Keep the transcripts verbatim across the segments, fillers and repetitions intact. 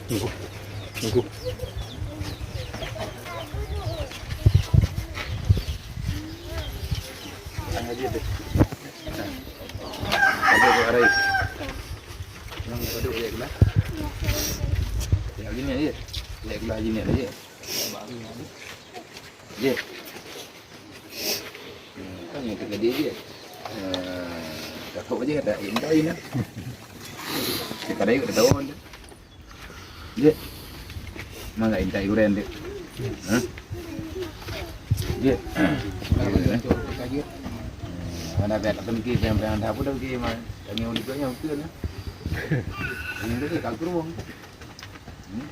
Tunggu. Tunggu. Ada tu, ada. Yang ada, ya, kena. Ya, gini aja. Ya, kena gini aja. Baru ni. Jeh. Hmm, kan yang terjadi je. Eh, takut aja ada intai ni. Kita dah ikut tahun tu. Jeh. Mana intai goreng tu? Hah? Jeh. Mana biar tak pergi, biar-biar dah pun dah pergi, mah. Tanya orang tu yang betul lah. Ini tu tak kurung. Hmm?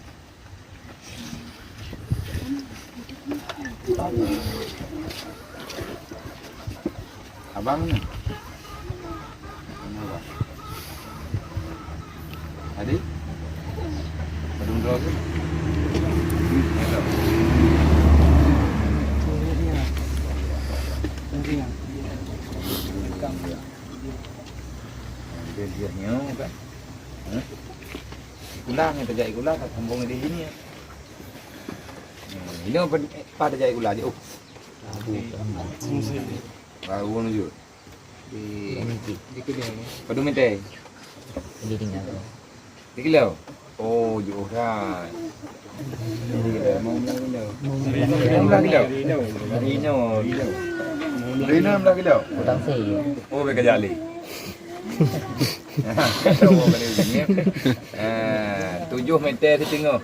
Abang ni. Mana abang? Tadi? Padum droe ke? Hmm, ya tak? Dia, dia nyoe kan? Hah? Sikula nyang tajak sikula, ka sambung di sini, ya. Hmm, ini apa, apa tajak sikula je? Oh. Baru menuju. Di, di kedai. Padum meter? Di tinggal. Di kilo? Oh, jauh kan. Mau enam kilo. Enam belas kilo? Rino, Rino. Rino enam belas kilo? Utang sih. Oh, beka jali. Ah, tujuh meter setengah.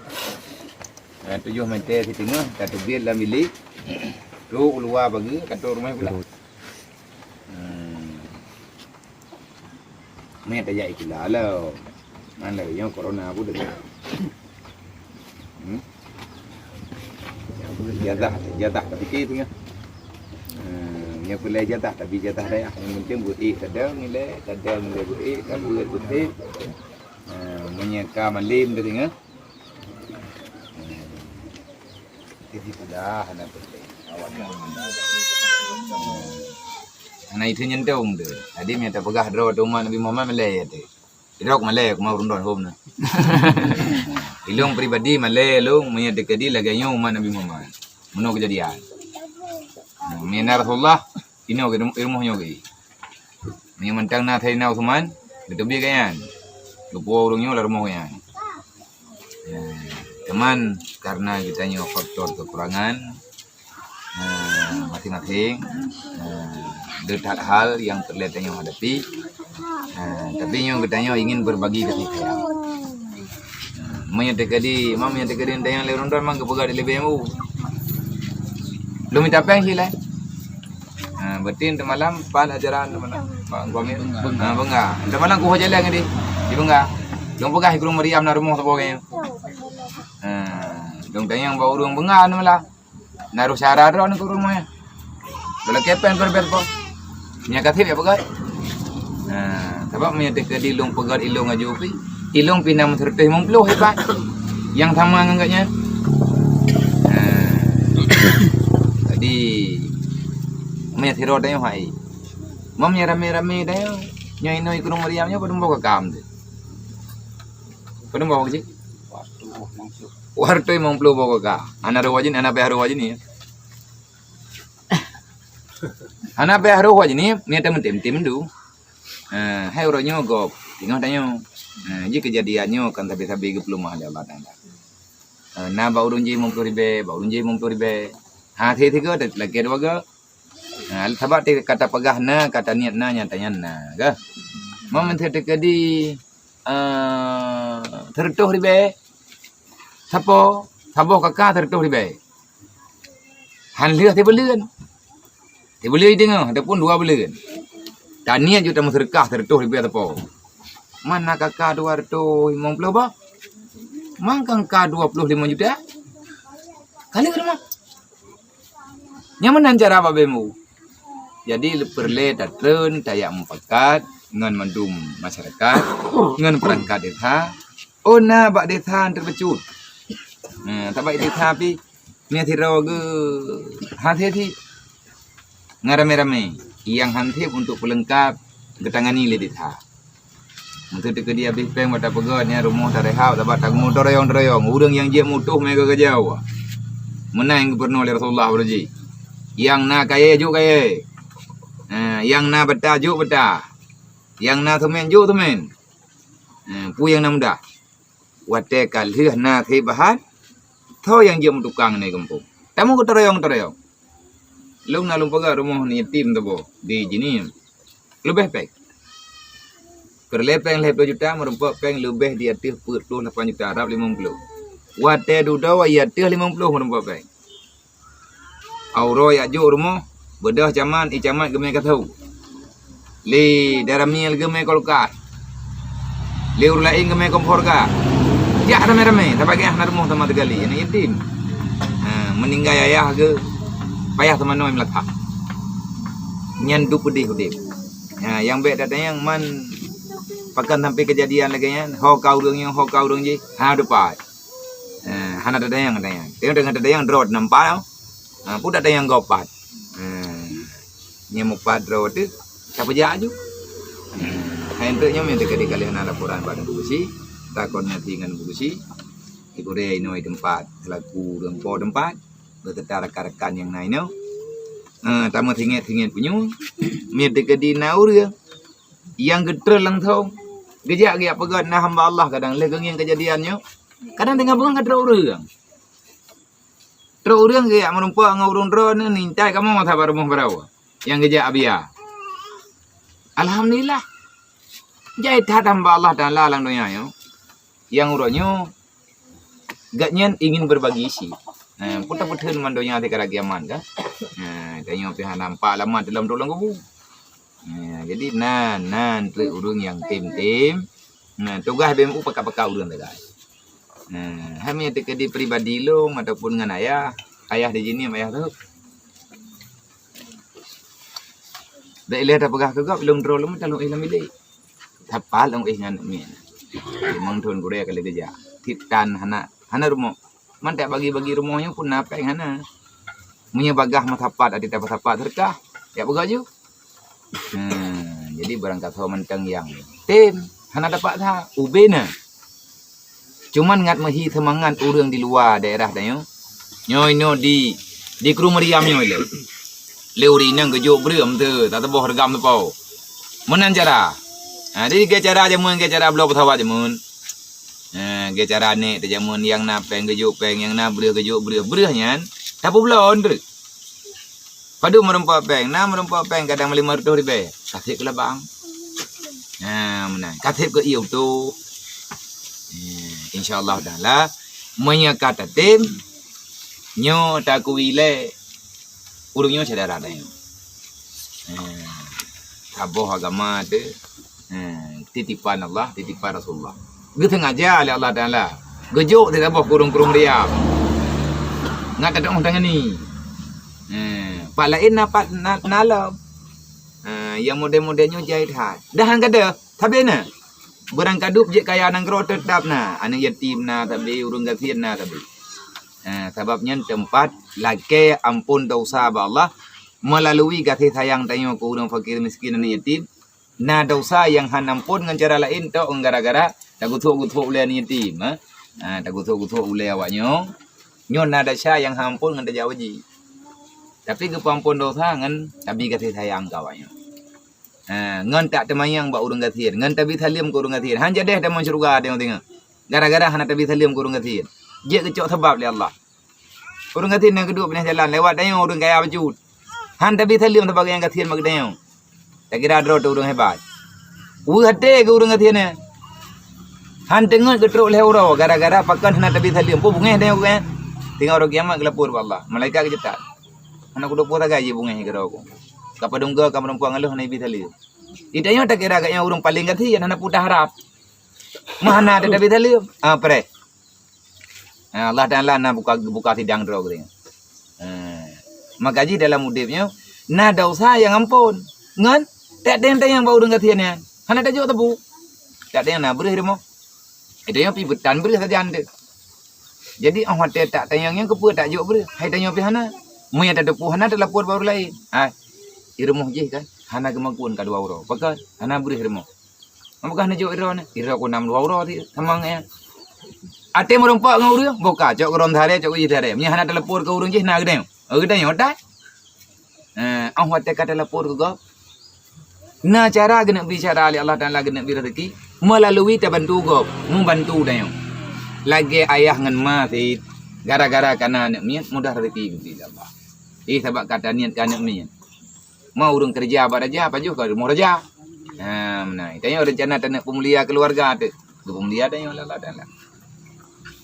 Ah, tujuh meter setengah, ka teubiet lam bilik. Tu keluar pagi, ka tu rumah pula. Hmm. Meutajak sikula lo. Mana yang corona pun dah. Hmm? Jatah, jatah tak fikir tu ya. Hmm, yang pulai jatah, tapi jatah dayah. Yang penting buat eh kadang nilai, kadang nilai buat eh, kadang buat buat eh. Hmm, menyeka malim tu tengah. Hmm. Jadi sudah, hana penting. Awak dah. Hana itu nyentong tu. Tadi minta peugah droe tu umat Nabi Muhammad malée ya tu. Idok malée kuma urundon hom na. Ilong pribadi malée long meunyo teukeudi lagée nyoe umat Nabi Muhammad. Meunoe keujadian. Meunyo na Rasulullah, inoe ilmu nyoe geuh. Meunyo mantong na Saidina Utsman, geuteubiet geuh nyan. Geupuwoe ureuëng nyoe lam rumoh geuh nyan. Nah, cuman karena geutanyoe faktor kekurangan, eh, masing-masing, eh, ada hal yang perlu tanyoe hadapi. Eh, tapi nyoe geutanyoe ingin berbagi kasih sayang. Eh, meunyo teukeudi, ma meunyo teukeudi tanyoe lé rondon mang geupeugah di leubeh mu. Belum minta peng sih lah. Ha, berarti untuk malam pan ajaran untuk malam. Pak Gua Mir. Beunga. Ha, beunga. Untuk malam kuh jalan ngedi. Di beunga. Dong peugah guru Maryam na rumoh saboh kayaknya. Ha, dong tanyong bak ureuëng beunga ni malah. Na roh syara droe ni ke rumoh ya. Bela kepen ke rebet po. Nya kasih ya peugah. Ha, sabab meunyo teuka di ilong peugah ilong aju pi. Ilong pi enam ratus lima puluh hebat. Yang sama ngon geuhnyan. Ha. Jadi meunyo sidroe tanyoe hai. Meunyo ramé-ramé tanyoe, nyoe inoe guru Maryam nyoe padum boh kakam tu. Padum boh keucik? Wartoi mong ploh boh ka. Hana roh wajin, hana payah roh wajin ni. Hana payah roh wajin ni, ni tem-tem tem tu. Eh, hai urang nyoe gob, tingah tanyoe. Eh, ji keujadian nyoe kan sabe-sabe geupeulumah lé Allah Taala. Eh, na bak ureuëng ji mong ploh ribée, bak ureuëng ji mong ploh ribée. Ha, si tiga, lagée dua ga. Ha, sabab ti kata peugah na, kata niet na, nyata nyan na, ka? Meunteuk teukeudi, eh, seureutôh ribée, sapo, saboh kaka seureutôh ribée. Han lheueh sibuleuen. Sibuleuen deungoe, ataupun dua buleuen. Taniet jeuet tameuseudeukah seureutôh ribée sapo. Mana kaka dua reutôh limong ploh boh? Mangkang ka dua ploh lima juta? Kali rumah. Nyan meunan cara babeh mu. Jadi, peureulée tatreun, tajak mupakat ngon mandum masyarakat, ngon peurangkat desa. Oh, na bak desa teupeucut. Nah, tabak desa pi, nyan sidroe geuh hase cit. Ngon ramé-ramé, nyang han sép untuk peulengkap geutangani lé desa. Meuseuti keudeh habéh péng bak tapeugöt nyan rumoh tarehab, sabab tanggong teuroyong-teuroyong. Ureuëng nyang jeuet mutoh mé geukeujau. Meunan nyang geupeurunoe lé Rasulullah beureuji. Nyang na kayée jok kayée. Ha, nyang na bata jok bata. Nyang na seumén jok seumén. Ha, peue nyang na mudah. Watée ka lheueh na siblaih, soe nyang jeuet meutukang ngon gampông. Tamu geuteuroyong-teuroyong. Lôn na lôn peugah rumoh yatim teuboh di Jeunieb. Leubeh péng. Peureulée péng lhée ploh juta, meurumpok péng leubeh di ateueh peuet ploh lapan juta, rab limong ploh. Watée dudoe i ateueh limong ploh meurumpok péng. Uroe jak jok rumoh, beudôh camat, i camat geumé kasô. Lé Daramil geumé kulkas. Lé ureuëng laén geumé kompor gas. Jak ramé-ramé, sabab geuh hana rumoh sama teugali, aneuk yatim. Ha, meuninggai ayah geuh, payah teumanoe meulathah. Nyan dum peudeh udeb. Ha, nyang bék that tanyong man pakon sampai keujadian lagée nyan, ho ka ureuëng nyoe, ho ka ureuëng jih, hana teupat. Ha, hana tatanyong, tatanyong. Tanyong, tanyong, tatanyong droe nampak. Ha, peue tatanyong gob pat. Ha, nyang mupat droe teuh, tapeujak aju. Ha, hai enteuk nyoe meunteuka di kalih na laporan bak Teungku Geuchik, takon nyan ngon Teungku Geuchik. Di gurée inoe teumpat selaku ureuëng po teumpat, beserta rakan-rakan nyang na inoe. Ha, tameusinget-singet punyueng, meunteuka di na ureuëng nyang geutrön langsong, geujak geujak peugah na hamba Allah kadang lheueh geungieng keujadian nyoe, kadang teungoh beungoh ka trok ureuëng. Trok ureuëng geujak meurumpok ngon ureuëng droe nyoe, nintai kamoe masa bak rumoh baroe nyang geujak abia. Alhamdulillah. Jai that hamba Allah Taala lam donya nyoe. Nyang uroe nyoe gobnyan ingin berbagi cit. Nah, peue tapeutheun man donya sikarab kiamat kan? Nah, tanyoe pih hana nampak lama dalam tulang kubu. Nah, jadi nan, nan treuk ureuëng nyang tem-tem. Nah, tugaih B M U pakat-pakat ureuëng sagai. Nah, hai meunyoe teukeudi pribadi lôn ataupun ngon ayah, ayah di Jeunieb, ayah tu. Dak ilée tapeugah keu gob, lôn droe lôn meutalong éh lam bilék. Sapat lôn éh ngon miet. Limong thon gurée ka lheueh geujak. Tiep tan hana, hana rumoh. Man dak bagi-bagi rumoh nyoe pun na péng hana. Meunyoe bagaih meusapat, até tapeusapat seudeukah, jak peugah ju. Hmm, jadi barangkasoe mantong nyang tem hana dapat that, ubé na. Cuman ngat meuhi seumangat ureuëng di luwa daerah tanyoe. Nyoe inoe di, di Krueng Meriam nyoe lé. Lé ureuëng inong geujok breuem teuh, tateuboh reugam teupeu. Meunan cara. Ha, jadi lagée cara jameun, lagée cara bloe peusawat jameun. Ha, lagée cara nek teuh jameun nyang na péng geujok péng, nyang na breueh geujok breueh. Breueh nyan tapeubloe treuk. Padub meurumpok péng, na meurumpok péng kadang limong reutôh ribée. Kaseb keu labang. Ha, meunan. Kaseb keu ié utoh. Ha, insya Allah taala, meunyoe ka tatem, nyoe takui lé ureuëng nyoe syedara tanyoe. Ha, saboh agama teuh. Ha, titipan Allah, titipan Rasulullah. Geusengaja lé Allah Taala. Geujok teuh saboh keu ureuëng Krueng Meriam. Ngat tadong tangani. Ha, pat laén na pat na, na lom. Ha, nyang model-model nyoe jai that. Dah han gadôh, sabé na. Beurangkadub jeuet kaya nanggroe teutap na. Aneuk yatim na sabé, ureuëng gasien na sabé. Ha, sabab nyan teumpat lakée amphon desya bak Allah meulalu gaséh sayang tanyoe keu ureuëng fakir miskin aneuk yatim. Na desya nyang hana amphon ngon cara laén tok gara-gara tagusok-gusok ulée aneuk yatim, ha? Ha, tagusok-gusok ulée awak nyoe. Nyoe na desya nyang hana amphon ngon tajak uji. Tapi geupeuamphon desya ngon tabi gaséh sayang keu awak nyoe. Ha, ngon tak teumanyong bak ureuëng gasien, ngon tabi saleuem keu ureuëng gasien. Han jadeh tamong syeuruga tanyoe singoh. Gara-gara hana tabi saleuem keu ureuëng gasien. Jeuet geucok sabab lé Allah. Ureuëng gasien nyang geuduek binéh jalan lewat tanyoe ureuëng kaya bacut. Han tabi saleuem sabab nyang gasien bak geutanyoe. Takira droe teuh ureuëng hebat. Weueh até keu ureuëng gasien nyan. Han teungeut geutrok lhée uroe gara-gara pakon hana tabi saleuem. Peue beungéh tanyoe keu nyan? Teungoh uroe kiamat geulapor bak Allah. Malaikat geucetat. Hana kudopo sagai jih beungéh keudroe ku. Ka padum goe ka meurumpok ngon lôn hana ibi saleuem. Di tanyoe takira gobnyan ureuëng paleng gasien hana peue taharab. Meuhana tabi saleuem. Ah, preh. Ha, Allah Taala na buka, buka sidang droe geutanyoe. Ha. Maka jih dalam udeb nyoe na desya nyang amphon. Ngon tak teuntang nyang bak ureuëng gasien nyan. Hana tajok teupeu. Tak teuntang na breueh rumoh. Itu nyang pi beutan breueh sajan teuh. Jadi oh watée tak tanyong nyang keupeue tak jok breueh. Hai tanyoe pi hana. Meunyoe tateupeu hana talapor bak ureuëng laén. Ha. Di rumoh jih kan hana geumakun ka dua uroe. Pakon hana breueh rumoh. Ngon peugah neujok droeneuh, droe ku nam dua uroe ti sama ngon nyan. Até meurumpok ngon ureueng, boh ka cok keudroe meusaréh, cok keudroe meusaréh. Meunyo hana telepon keu ureueng jih na geutanyoe. Oh, geutanyoe tai. Eh, oh watèe ka telepon keu gob. Na cara geuneuk bri cara lé Allah Taala geuneuk bri rezeki meulalui tabantu gob, meubantu tanyoe. Lagèe ayah ngon ma sit, gara-gara ka na aneuk miet mudah rezeki geubri lé Allah. Eh, sabab ka taniet keu aneuk miet. Mau ureueng keureuja bak raja, pajoh ka rumoh raja. Ha, meunan. Tanyoe rencana taneuk peumulia keuluwarga teuh. Geupeumulia tanyoe lé Allah Taala.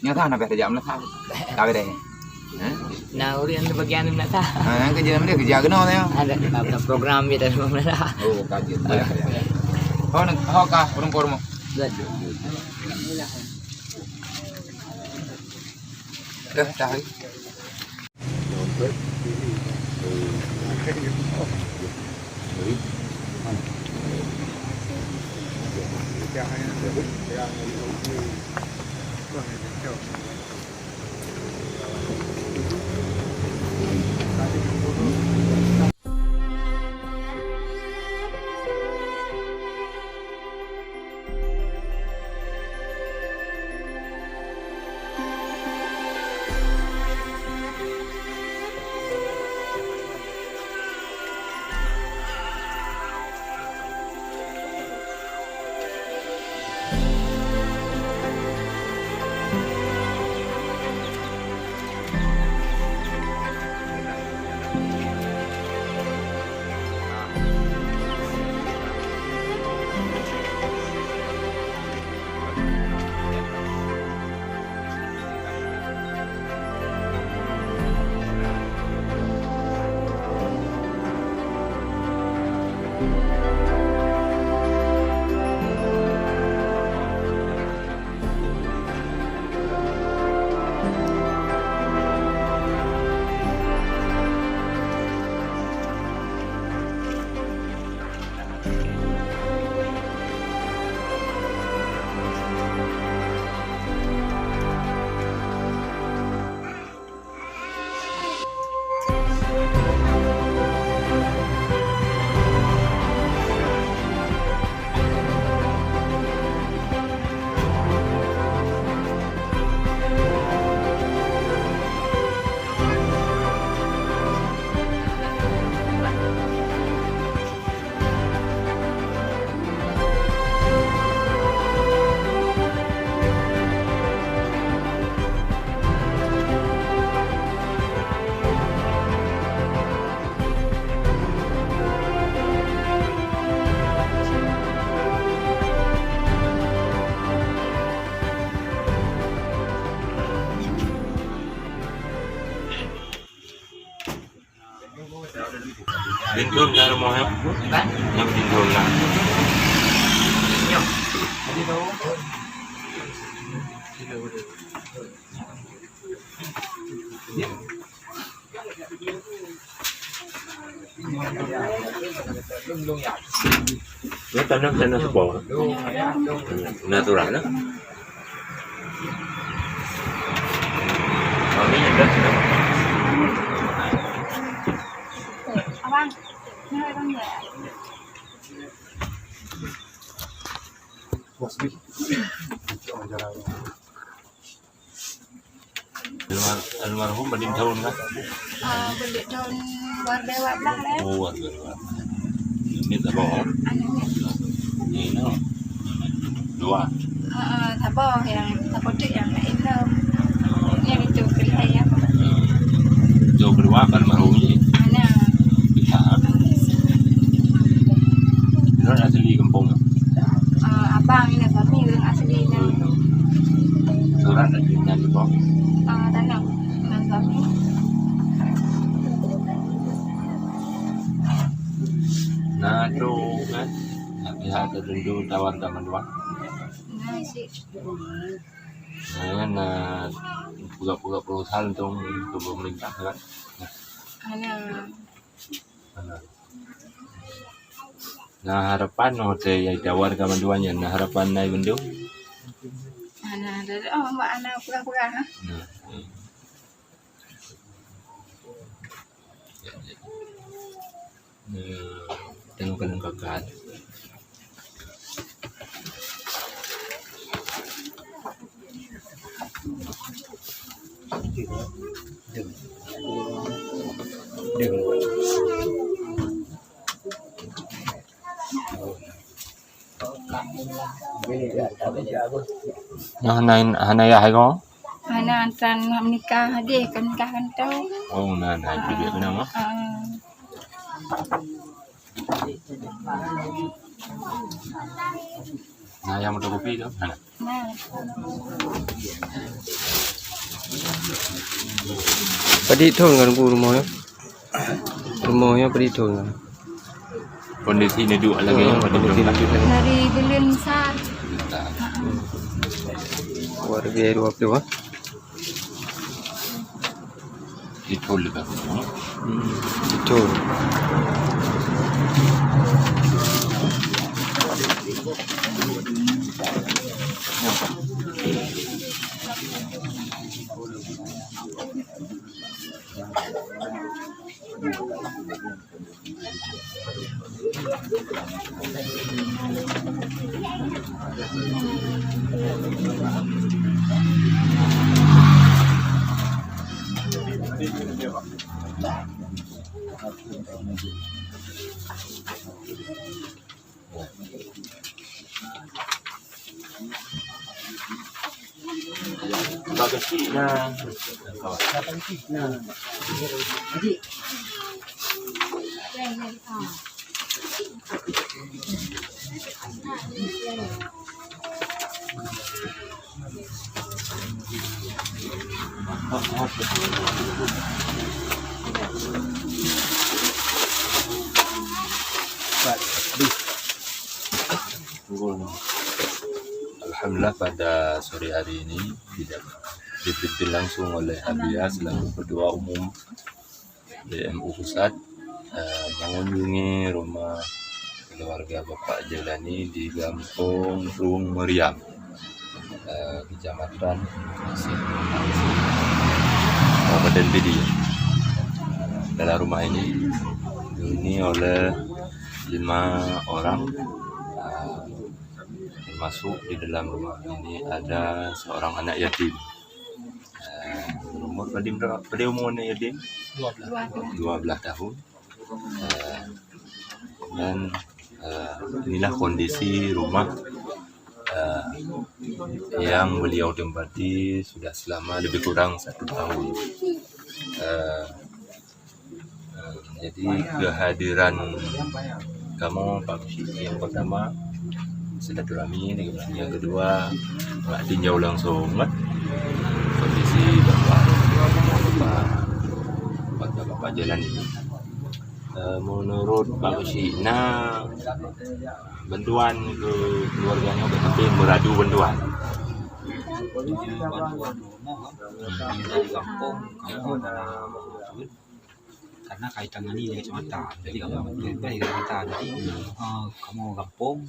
Nyoe ka na pih tajak meunasah. Ka beureh. Ha? Na ureueng bagian meunasah. Ha, nyang keujeuet meunasah keujak keunoe tanyoe. Ada, ada program dia dalam meunasah. Oh, ka jeuet. Ho, ho ka, ureueng peurumoh. Dah, dah. Bintun dah rumah, ya? Hah? Yang bintun lah. Nyoh. Ini tanam, tanam sepuluh. Natural lah. Kami ada. Abang, ni abang ya. Almar-, almarhum padum tahun kah? Ah, padum tahun, warga dua belas lah. Oh, warga dua belas. Ini tak bohong. Anak ni. Ini no. Dua. Ah, ah, sabar yang, sabar tu yang lain lah. Yang itu kelihatan ya. Itu kedua kan almarhum ni. Anak. Ya. Itu asli kampung. Ah, abang ni kami orang asli ni. Surat ada di mana tu? Ah, tanah. Tanah kami. Nah, tu kan. Pihak tertentu tawarkan bantuan. Nah, si. Nah, kan, nah, pegawai-pegawai perusahaan tu untuk pemerintah kan. Anak. Nah, harapan noh teuh nyang tawarkan bantuan nyan, nah, harapan na bandum. Anak ada, oh, mak anak pura-pura, ha? Nah, hmm. Nah, tengok kalian kakak. Nyoe hana, hana yah hai ko? Hana, tan meunikah, hadeh kon nikah kan tau. Oh, na, na, biet-biet beuna, mah. Ah. Na, nyang fotokopi tu, hana. Nah. Padit thon ngon bu rumoh nyoe? Rumoh nyoe padit thon ngon? Kondisi ni duek lagi. Oh, nyoe padit kondisi thon. Ni duek. Dari buleuen sa. Dua ribu dua puluh, ah. Di thon leubeh. Hmm, di thon. Bak keuchik na. Alhamdulillah, pada sore hari ini didap-, dipimpin langsung oleh Abiya selaku Ketua Umum B M U Pusat, eh, mengunjungi rumah keluarga Bapak Jailani di Gampong Rueng Meriam, eh, Kecamatan Kabupaten Pidie. Dalam rumah ini dihuni oleh lima orang, eh, termasuk di dalam rumah ini ada seorang anak yatim. Eh, umur padum, padum umur anak yatim? Dua belas. Dua belas tahun. Eh, dan, eh, inilah kondisi rumah, eh, yang beliau tempati sudah selama lebih kurang satu tahun. Eh, eh, jadi kehadiran kamoe, Pak Keuchik, yang pertama silaturahmi, yang kedua, bak tinjau langsung, kan? Kondisi Bapak, Bapak, Bapak Jailani. Eh, menurut Pak Keuchik, na bantuan keu keluarga nyoe, tapi meuradu bantuan. Bantuan rumoh, kan? Dari gampông, gampông ada, karena ka jitangani lé kecamatan. Jadi, kamoe bantuan lé kecamatan. Jadi, eh, kamoe gampông,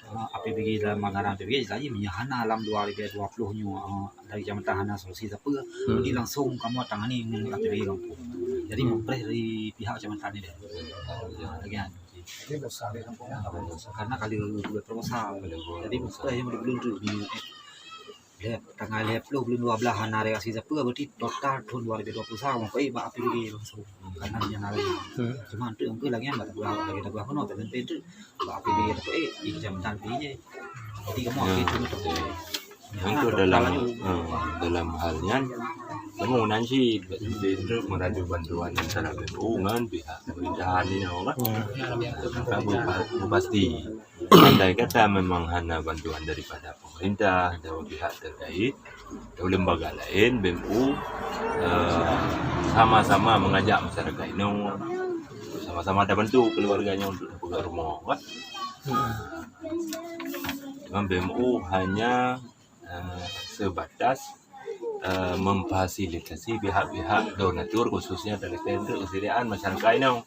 eh, A P B G dalam anggaran A P B G, jadi meunyoe hana lam dua ribu dua puluh nyoe, eh, dari kecamatan hana solusi sapeue, hmm, jadi langsung kamoe tangani ngon A P B G gampông. Jadi, hmm, meupreh dari pihak kecamatan ni deh. Lagi kan. Karena kali dua proposal. Jadi, meupreh nyang di buleuen tu, di, eh, lhèe, tanggai lhèe ploh buleuen dua belas hana reaksi sapeue, berarti total thôn dua ribu dua puluh satu meupreh bak A P B G langsung. Karena nyan laén. Hmm. Cuma untuk mungkin lagi nyan bak tapeugah, lagi tapeugah keunoe, tapi tu bak A P B G tu, eh, di kecamatan P J. Jadi, kamoe, ya, itu betul. Nah, itu dalam, eh, dalam hal nyan, kamoe nan cit, untuk meuradu bantuan antara B M U ngon pihak pemerintahan nyoe, kan? Hmm. Maka beupa-, beupasti, andai kata memang hana bantuan daripada pemerintah atau pihak terkait atau lembaga laén, B M U, eh, sama-sama mengajak masyarakat inoe, sama-sama tabantu keluarga nyoe untuk tapeugöt rumoh, kan? Hmm. Cuma B M U hanya, eh, sebatas, eh, memfasilitasi pihak-pihak donatur, khususnya dari tender kesediaan masyarakat inoe.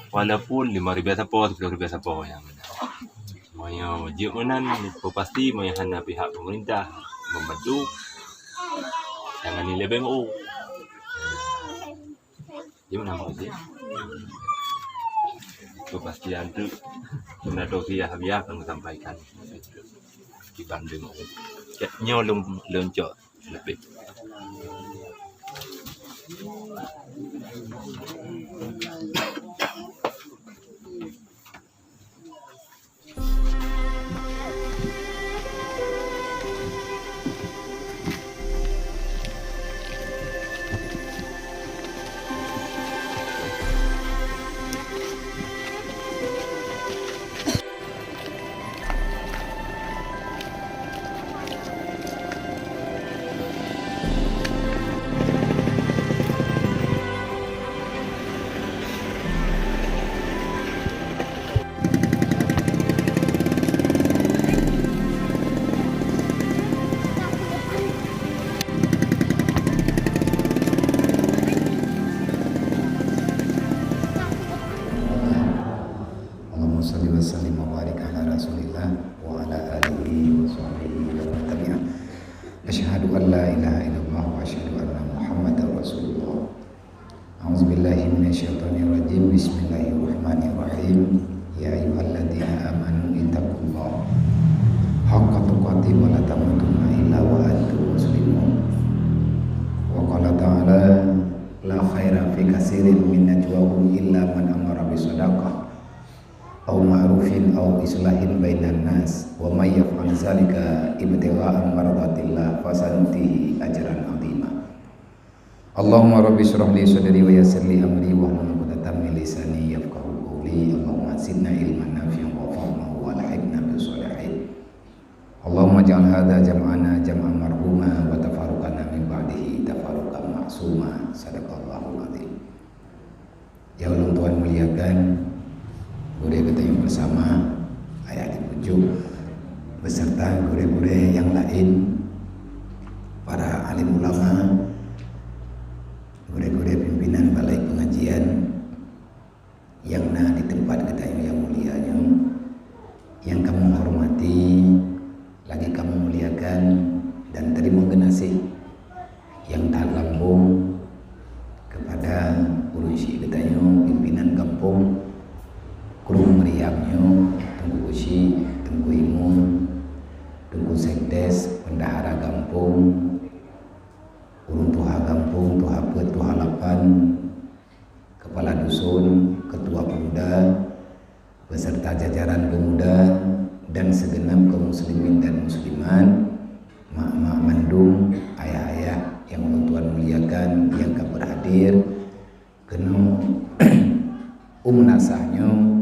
Walaupun lima ribu sapo, sepuluh ribu sapo nyang ada. Meunyoe jeuet meunan, pasti meunyoe hana pihak pemerintah membantu, jangan nilai B M U. Jeuet meunan, Pak Haji. Kepastian tu, Bunda Taufik Yahya akan sampaikan. Kiban B M U. Cak nyoe lôn, lôn cok. Leupie. Allahumma shalli wa sallim wa barik ala Rasulillah wa ala alihi wa sahbihi wa man tabi'ah. Asyhadu an la ilaha illallah wa asyhadu anna Muhammadar Rasulullah. A'udzubillahi minasyaitonirrajim. Bismillahirrahmanirrahim. Ya ayyuhalladzina amanu ittaqullaha haqqa tuqatih wa la tamutunna illa wa antum muslimun. Wa qala ta'ala, la khaira fi katsirin min najwahum illa man amara bisadaqah aw ma'rufin aw islahin bainan nas, wa may yaf'al dzalika ibtigha'a mardatillah fasanutihi ajran 'azima. Allahumma rabbi shrah li sadri wa yassir li amri wahlul 'uqdatam min lisani yafqahu qawli. Allahumma zidna ilman nafi'an warfa'na wa alhiqna bis shalihin. Allahumma ij'al hadza jam'ana jam'an marhuma wa tafarruqana min ba'dihi tafarruqan ma'suma. Sadaqallahul azim. Nyang ulôn tuan muliakan, gurée geutanyoe bersama, ayah di pucuk, beserta gurée-gurée nyang laén, para alim ulama, gurée-gurée pimpinan balai pengajian nyang na di teumpat geutanyoe nyang mulia nyoe, nyang kamoe hormati, lagi kamoe muliakan dan teurimong geunaséh nyang that lambông kepada ureuëng syik geutanyoe, pimpinan gampông Krueng Meuriam nyoe, Teungku Geuchik, Teungku Imum, Teungku Sekdes, Bendahara gampông, ureuëng tuha gampông, tuha peuet, tuha lapan, kepala dusun, ketua pemuda, beserta jajaran pemuda dan segenap kaum muslimin dan muslimat, mak-mak mandum, ayah-ayah nyang ulôn tuan muliakan nyang ka berhadir keunoe u meunasah nyoe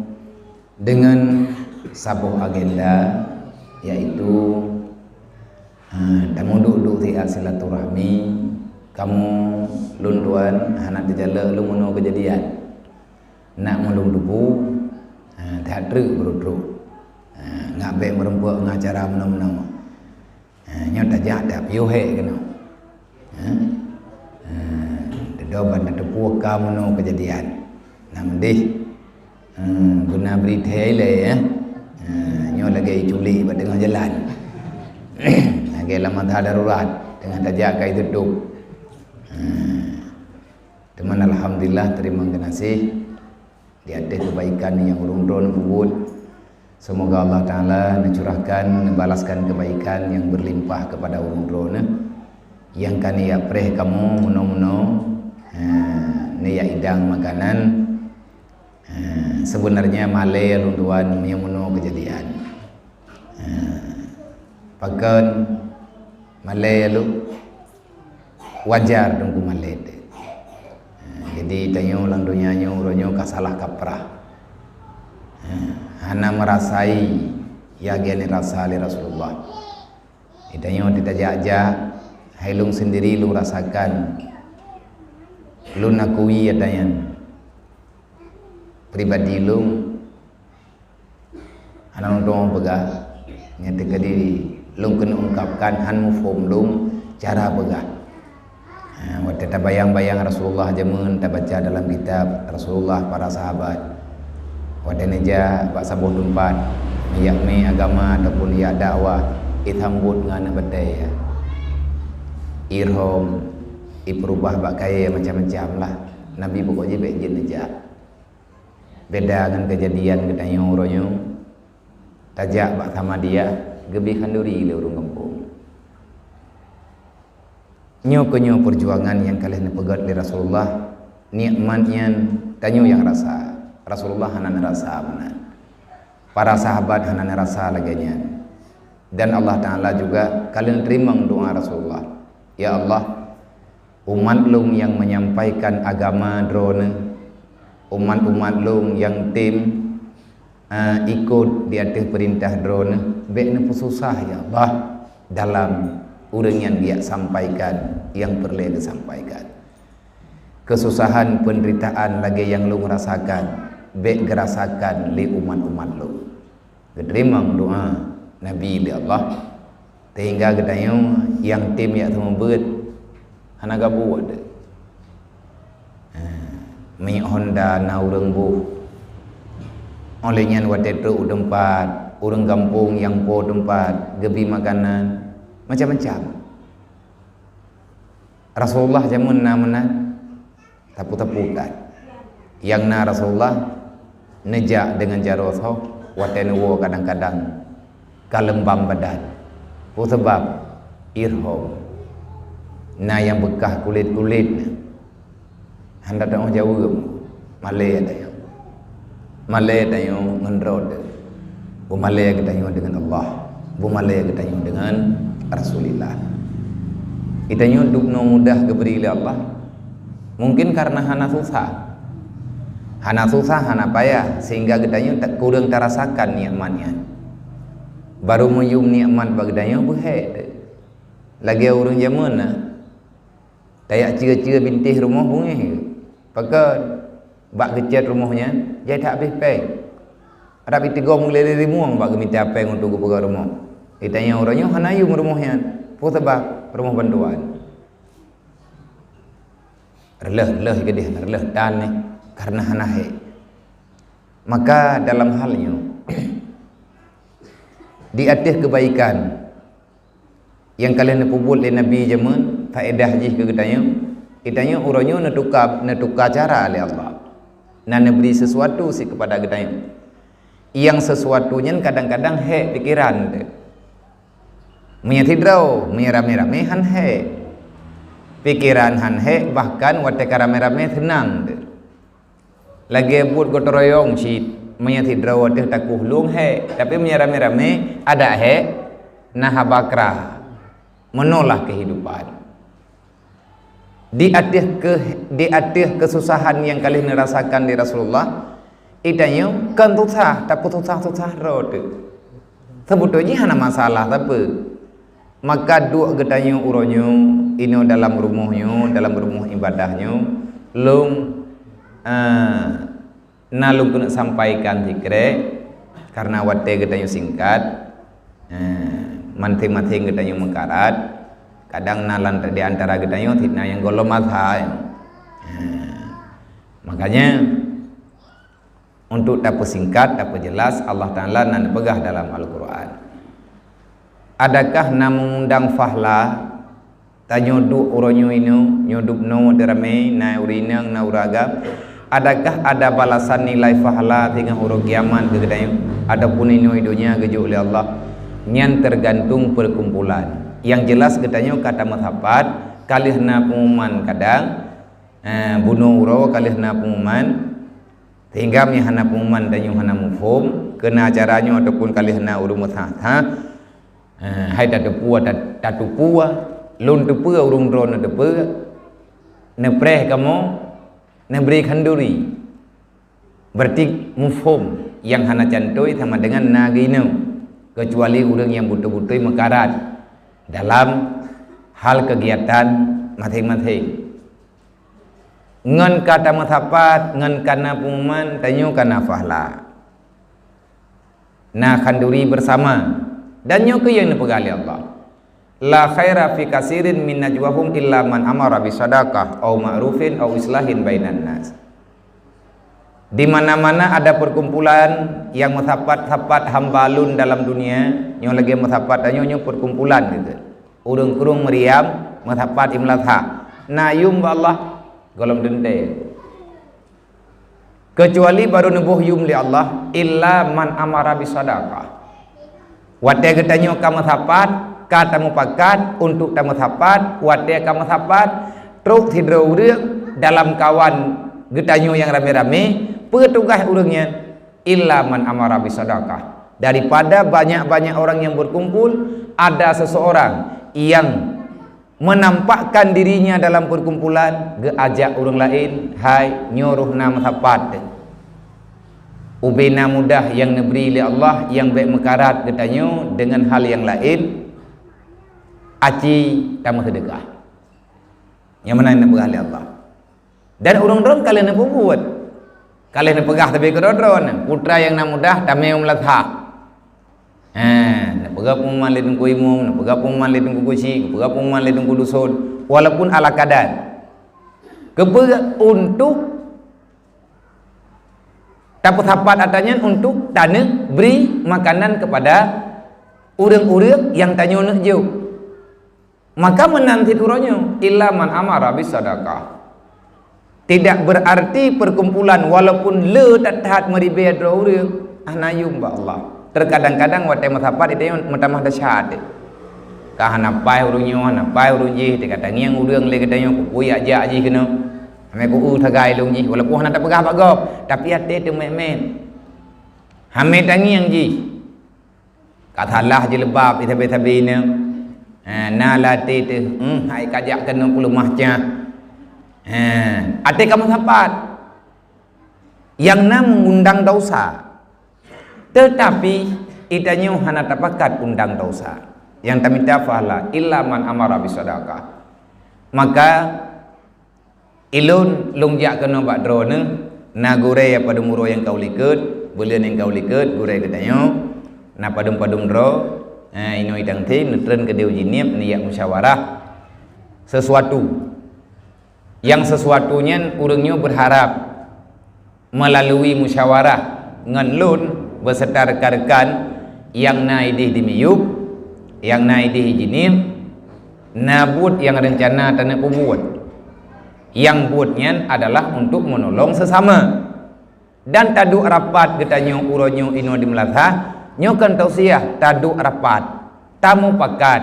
dengan saboh agenda, yaitu, ha, tamuduek-duek siat silaturahmi, kamoe lôn tuan hana teujalok lôn meunoe keujadian. Nak meulông debu, ha, that treuk beureutrok. Ha, ngak bék meureumpok ngon acara meunoe-meunoe. Ha, nyoe tajak tapiôh hék keunoe. Ha? Ha, dudoe ban tateupeue ka meunoe keujadian. Nam deh. Ha, guna bri thée ilée, ya. Ha, nyoe lagée iculik bak teungoh jalan. Lagée lam masa darurat, teungoh tajak ka itutup. Ha. Teuma alhamdulillah, teurimong geunaséh di ateueh keubaikan nyang ureuëng droe peubuet. Seumoga Allah Taala neucurahkan, neubalaskan keubaikan nyang beurlimpah keupada ureuëng droe neuh. Nyang ka neujak preh kamoe meunoe-meunoe, eh, neujak idang makanan. Eh, sebenarnya malée lôn tuan meunyoe meunoe keujadian. Eh, pakon malée lôn? Wajar teungku malée teuh. Ha, jadi tanyoe lam donya nyoe uroe nyoe ka salah kaprah. Ha, hana meurasai nyang geuneu rasa lé Rasulullah. Di tanyoe teutajak-jak, hai lôn sendiri lôn rasakan. Lôn akui ata nyan. Pribadi lôn hana lôn tueng peugah, nyang teukeudi lôn keuneuk ungkapkan han muphom lôn cara peugah. Ha, watée tabayang-bayang Rasulullah jameun, tabaca dalam kitab Rasulullah, para sahabat, watée neujak bak saboh teumpat, neujak mé agama ataupun neujak dakwah, isambot ngon batée, ya. Irhom, ipeurubah bak kayée macam-macam lah. Nabi pokok jih bék jeuet neujak. Beda ngon keujadian geutanyoe uroe nyoe, tajak bak Samadiyah, geubri khanduri lé ureuëng gampông. Nyoe keuh nyoe peujuangan nyang ka lheueh neupeugét lé Rasulullah, nikmat nyan tanyoe nyang rasa. Rasulullah hana neurasa meunan. Para sahabat hana neurasa lagée nyan. Dan Allah Taala juga ka lheueh neuteurimong doá Rasulullah. Ya Allah, umat lôn nyang menyampaikan agama Droeneuh, umat-umat lôn nyang tem, eh, ikot di ateueh peurintah Droeneuh, bék neupeususah, ya Allah, dalam ureuëng nyang geujak sampaikan nyang peureulée geusampaikan. Keususahan peundeuritaan lagée nyang lôn rasakan, bék geurasakan lé umat-umat lôn. Geuteurimong doá Nabi lé Allah, sehingga geutanyoe nyang tem jak seumeubeuet hana gabuet. Ha, minyeuk Honda na ureuëng boh. Óh lheueh nyan watée trok u teumpat, ureuëng gampông nyang po teumpat geubri makanan macam-macam. Rasulullah jameun na meunan? Tapeue-tapeue that. Nyang na Rasulullah neujak deungon jaroe soe watée neuwoe kadang-kadang ka leumbam badan. Peue sabab? Irhom. Na nyang beukah kulét-kulét na. Hana teuôh jaweuem. Malée tanyoe. Malée tanyoe ngon droe teuh. Beumalée geutanyoe deungon Allah. Beumalée geutanyoe deungon Rasulillah. Geutanyoe dubnoe mudah geubri lé Allah. Mungken kareuna hana susah. Hana susah, hana payah, sehingga geutanyoe ta-, kureueng tarasakan nikmat nyan. Barô meuyuem nikmat bak geutanyoe beuhée teuh. Lagée ureuëng jameun na. Tajak ceue-ceue bintéh rumoh beungéh. Pakon? Bak geucét rumoh nyan, jai that habéh péng. Rab jiteugom lé rimueng bak geumita péng untuk geupeugöt rumoh. Geutanyoe uroe nyoe hana yuem rumoh nyan. Peue sabab? Rumoh bantuan. Reuloh-reuloh keudeh, reuloh tan neh, kareuna hana hék. Maka dalam hal nyoe, di ateueh keubaikan nyang ka lheueh neupeubuet lé Nabi jameun, faedah jih keu geutanyoe, geutanyoe uroe nyoe neutuka, neutuka cara lé Allah. Na neubri sesuatu sit keupada geutanyoe. Nyang sesuatu nyan kadang-kadang hék pikeran teuh. Meunyoe sidroe, meunyoe ramé-ramé han hék. Pikeran han hék, bahkan watée ka ramé-ramé seunang teuh. Lagée buet gotong royong cit, meunyoe sidroe teuh takoh lôn hék, tapi meunyoe ramé-ramé adak hék, na haba krah, meunolah keuhidupan. Di ateueh keu-, di ateueh keususahan nyang ka lheueh neurasakan lé Rasulullah, geutanyoe kon susah, tapeususah-susah droe teuh. Seubeutôi jih hana masalah sapeue. Maka duek geutanyoe uroe nyoe, inoe dalam rumoh nyoe, dalam rumoh ibadah nyoe, lôn, eh, na lôn keuneuk sampaikan sikrek, kareuna watée geutanyoe singkat, eh, maséng-maséng geutanyoe meukarat, kadang na lam, di antara geutanyoe sit na nyang gohlom asa. Eh, makanya, untuk tapeusingkat, tapeujelas, Allah Taala na neupeugah dalam Al-Qur'an, "Adakah na meungundang fahla?" Tanyoe duek uroe nyoe inoe, nyoe dubnoe watée ramé, na ureuëng inong, na ureuëng agam. Adakah ada balasan nilai fahla singoh uroe kiamat keu geutanyoe, ataupun inoe donya geujok lé Allah? Nyan teugantung peukumpulan. Nyang jeulaih geutanyoe ka tameusapat, ka lheueh na peunguman kadang, eh, bunoe uroe ka lheueh na peunguman, sehingga meunyoe hana peunguman tanyoe hana muphom, keu na acara nyoe ataupun ka lheueh na ureuëng meusaha-saha, eh, hai tateupeue, ta-, tateupeue, lôn teupeue ureuëng droe neuteupeue, neupreh kamoe, neubri khanduri. Berarti muphom nyang hana cantôi sama dengan na geuinong, keucuali ureuëng nyang beutôi-beutôi meukarat dalam hal keugiatan maséng-maséng. Ngon ka tameusapat, ngon ka na peunguman, tanyoe ka na fahla. Na khanduri beusama. Dan nyoe keuh nyang neupeugah lé Allah, "La khaira fi katsirin min najwahum illa man amara bisadaqah au ma'rufin au islahin bainan nas." Di mana-mana ada perkumpulan nyang meusapat-sapat hamba Lôn dalam dunia, nyoe lagée meusapat tanyoe, nyoe perkumpulan gitu. Ureuëng krueng meuriam meusapat imeulasah. Na yuem bak Allah gohlom teuntée. Keucuali barô neuboh yuem lé Allah, "Illa man amara bisadaqah." Watée geutanyoe ka meusapat, Ka tamupakat untuk tameusapat, watée ka meusapat, trok sidroe ureuëng dalam kawan geutanyoe nyang ramé-ramé, peue tugaih ureuëng nyan? Illa man amara bisadaqah. Daripada banyak-banyak orang yang berkumpul, ada seseorang yang menampakkan dirinya dalam perkumpulan, geuajak ureuëng laén, "Hai, nyoe roh na meusapat." Ubena mudah nyang neubri lé Allah nyang bék meukarat geutanyoe deungon hal nyang laén, aci tameuseudekah. Nyang meunan neupeugah lé Allah. Dan ureuëng droen ka lheueh neupeubuet. Ka lheueh neupeugah teubiet keudroe-droe, putra nyang na mudah tamé u meulasah. Ha, neupeugah pengumuman lé Teungku Imum, neupeugah pengumuman lé Teungku Gusi, neupeugah pengumuman lé Teungku Dusun, walaupun ala kadar. Keupeue? Untuk tapeusapat atra nyan untuk taneuk bri makanan kepada ureuëng-ureuëng nyang tanyoe neuk jok. Maka meunan cit uroe nyoe, illa man amara bisadaqah. Tidak berarti perkumpulan walaupun le that-that meuribée droe ureuëng, hana yum bak Allah. Terkadang-kadang watée meusapat itu meutamah dahsyat. Ka hana paih ureuëng nyoe, hana paih ureuëng jih, teuka tangieng ureuëng lé geutanyoe, peue jak-jak jih keunoe. Hana ku sagai lôn jih, walaupun hana tapeugah bak gob, tapi até teuh mét-mét. Hana tangieng jih. Ka salah jilbab di sabe-sabe nyoe. Ha, na lam até teuh, hmm, hai ka jak keunoe peuleumah cah. Ha, até ka meusapat. Nyang na mengundang dosa. Tetapi, geutanyoe hana tapakat undang dosa. Nyang tamita pahala, illa man amara bisadaqah. Maka, ilôn lôn jak keunoe bak droeneuh, na gurée padum uroe nyang ka u likot, buleuen nyang ka u likot, gurée geutanyoe, na padum-padum droe, eh, inoe idang thé, neutreun keudeh u Jeunieb, neujak musyawarah sesuatu. Nyang sesuatu nyan ureuëng nyoe berharap melalui musyawarah ngon lôn beserta rekan-rekan nyang na ideh di Miyueb, nyang na ideh di Jeunieb, na buet nyang reuncana taneuk peubuet. Nyang buet nyan adalah untuk menolong sesama. Dan taduek rapat geutanyoe uroe nyoe inoe di meulasah, nyoe kon tausiah, taduek rapat, tamupakat.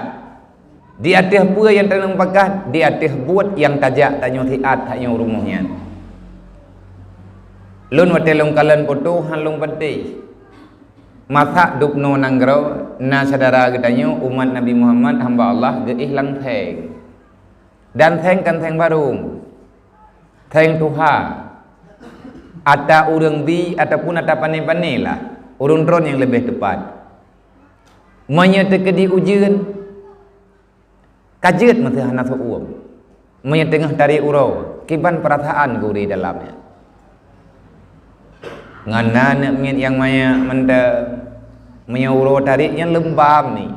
Di ateueh peue nyang taneuk mupakat? Di ateueh buet nyang tajak tanyoe siat tanyoe rumoh nyan. Lôn watée lôn kalon poto han lôn patéh. Masak dubnoe nanggroe na syedara geutanyoe umat Nabi Muhammad hamba Allah geuéh lam seng. Dan seng kon seng barong. Seng tuha. Ata ureuëng bi ataupun ata pané-pané lah. Ureuëng droen nyang leubeh teupat. Meunyoe teukeudi ujeuen, ka jeuet meuteue hana seuuem. Meunyoe teungoh tari uroe, kiban peurasaan guri dalam nyan. Ngon na aneuk miet nyang manyak mantong, meunyoe uroe tari nyan leumbam ni.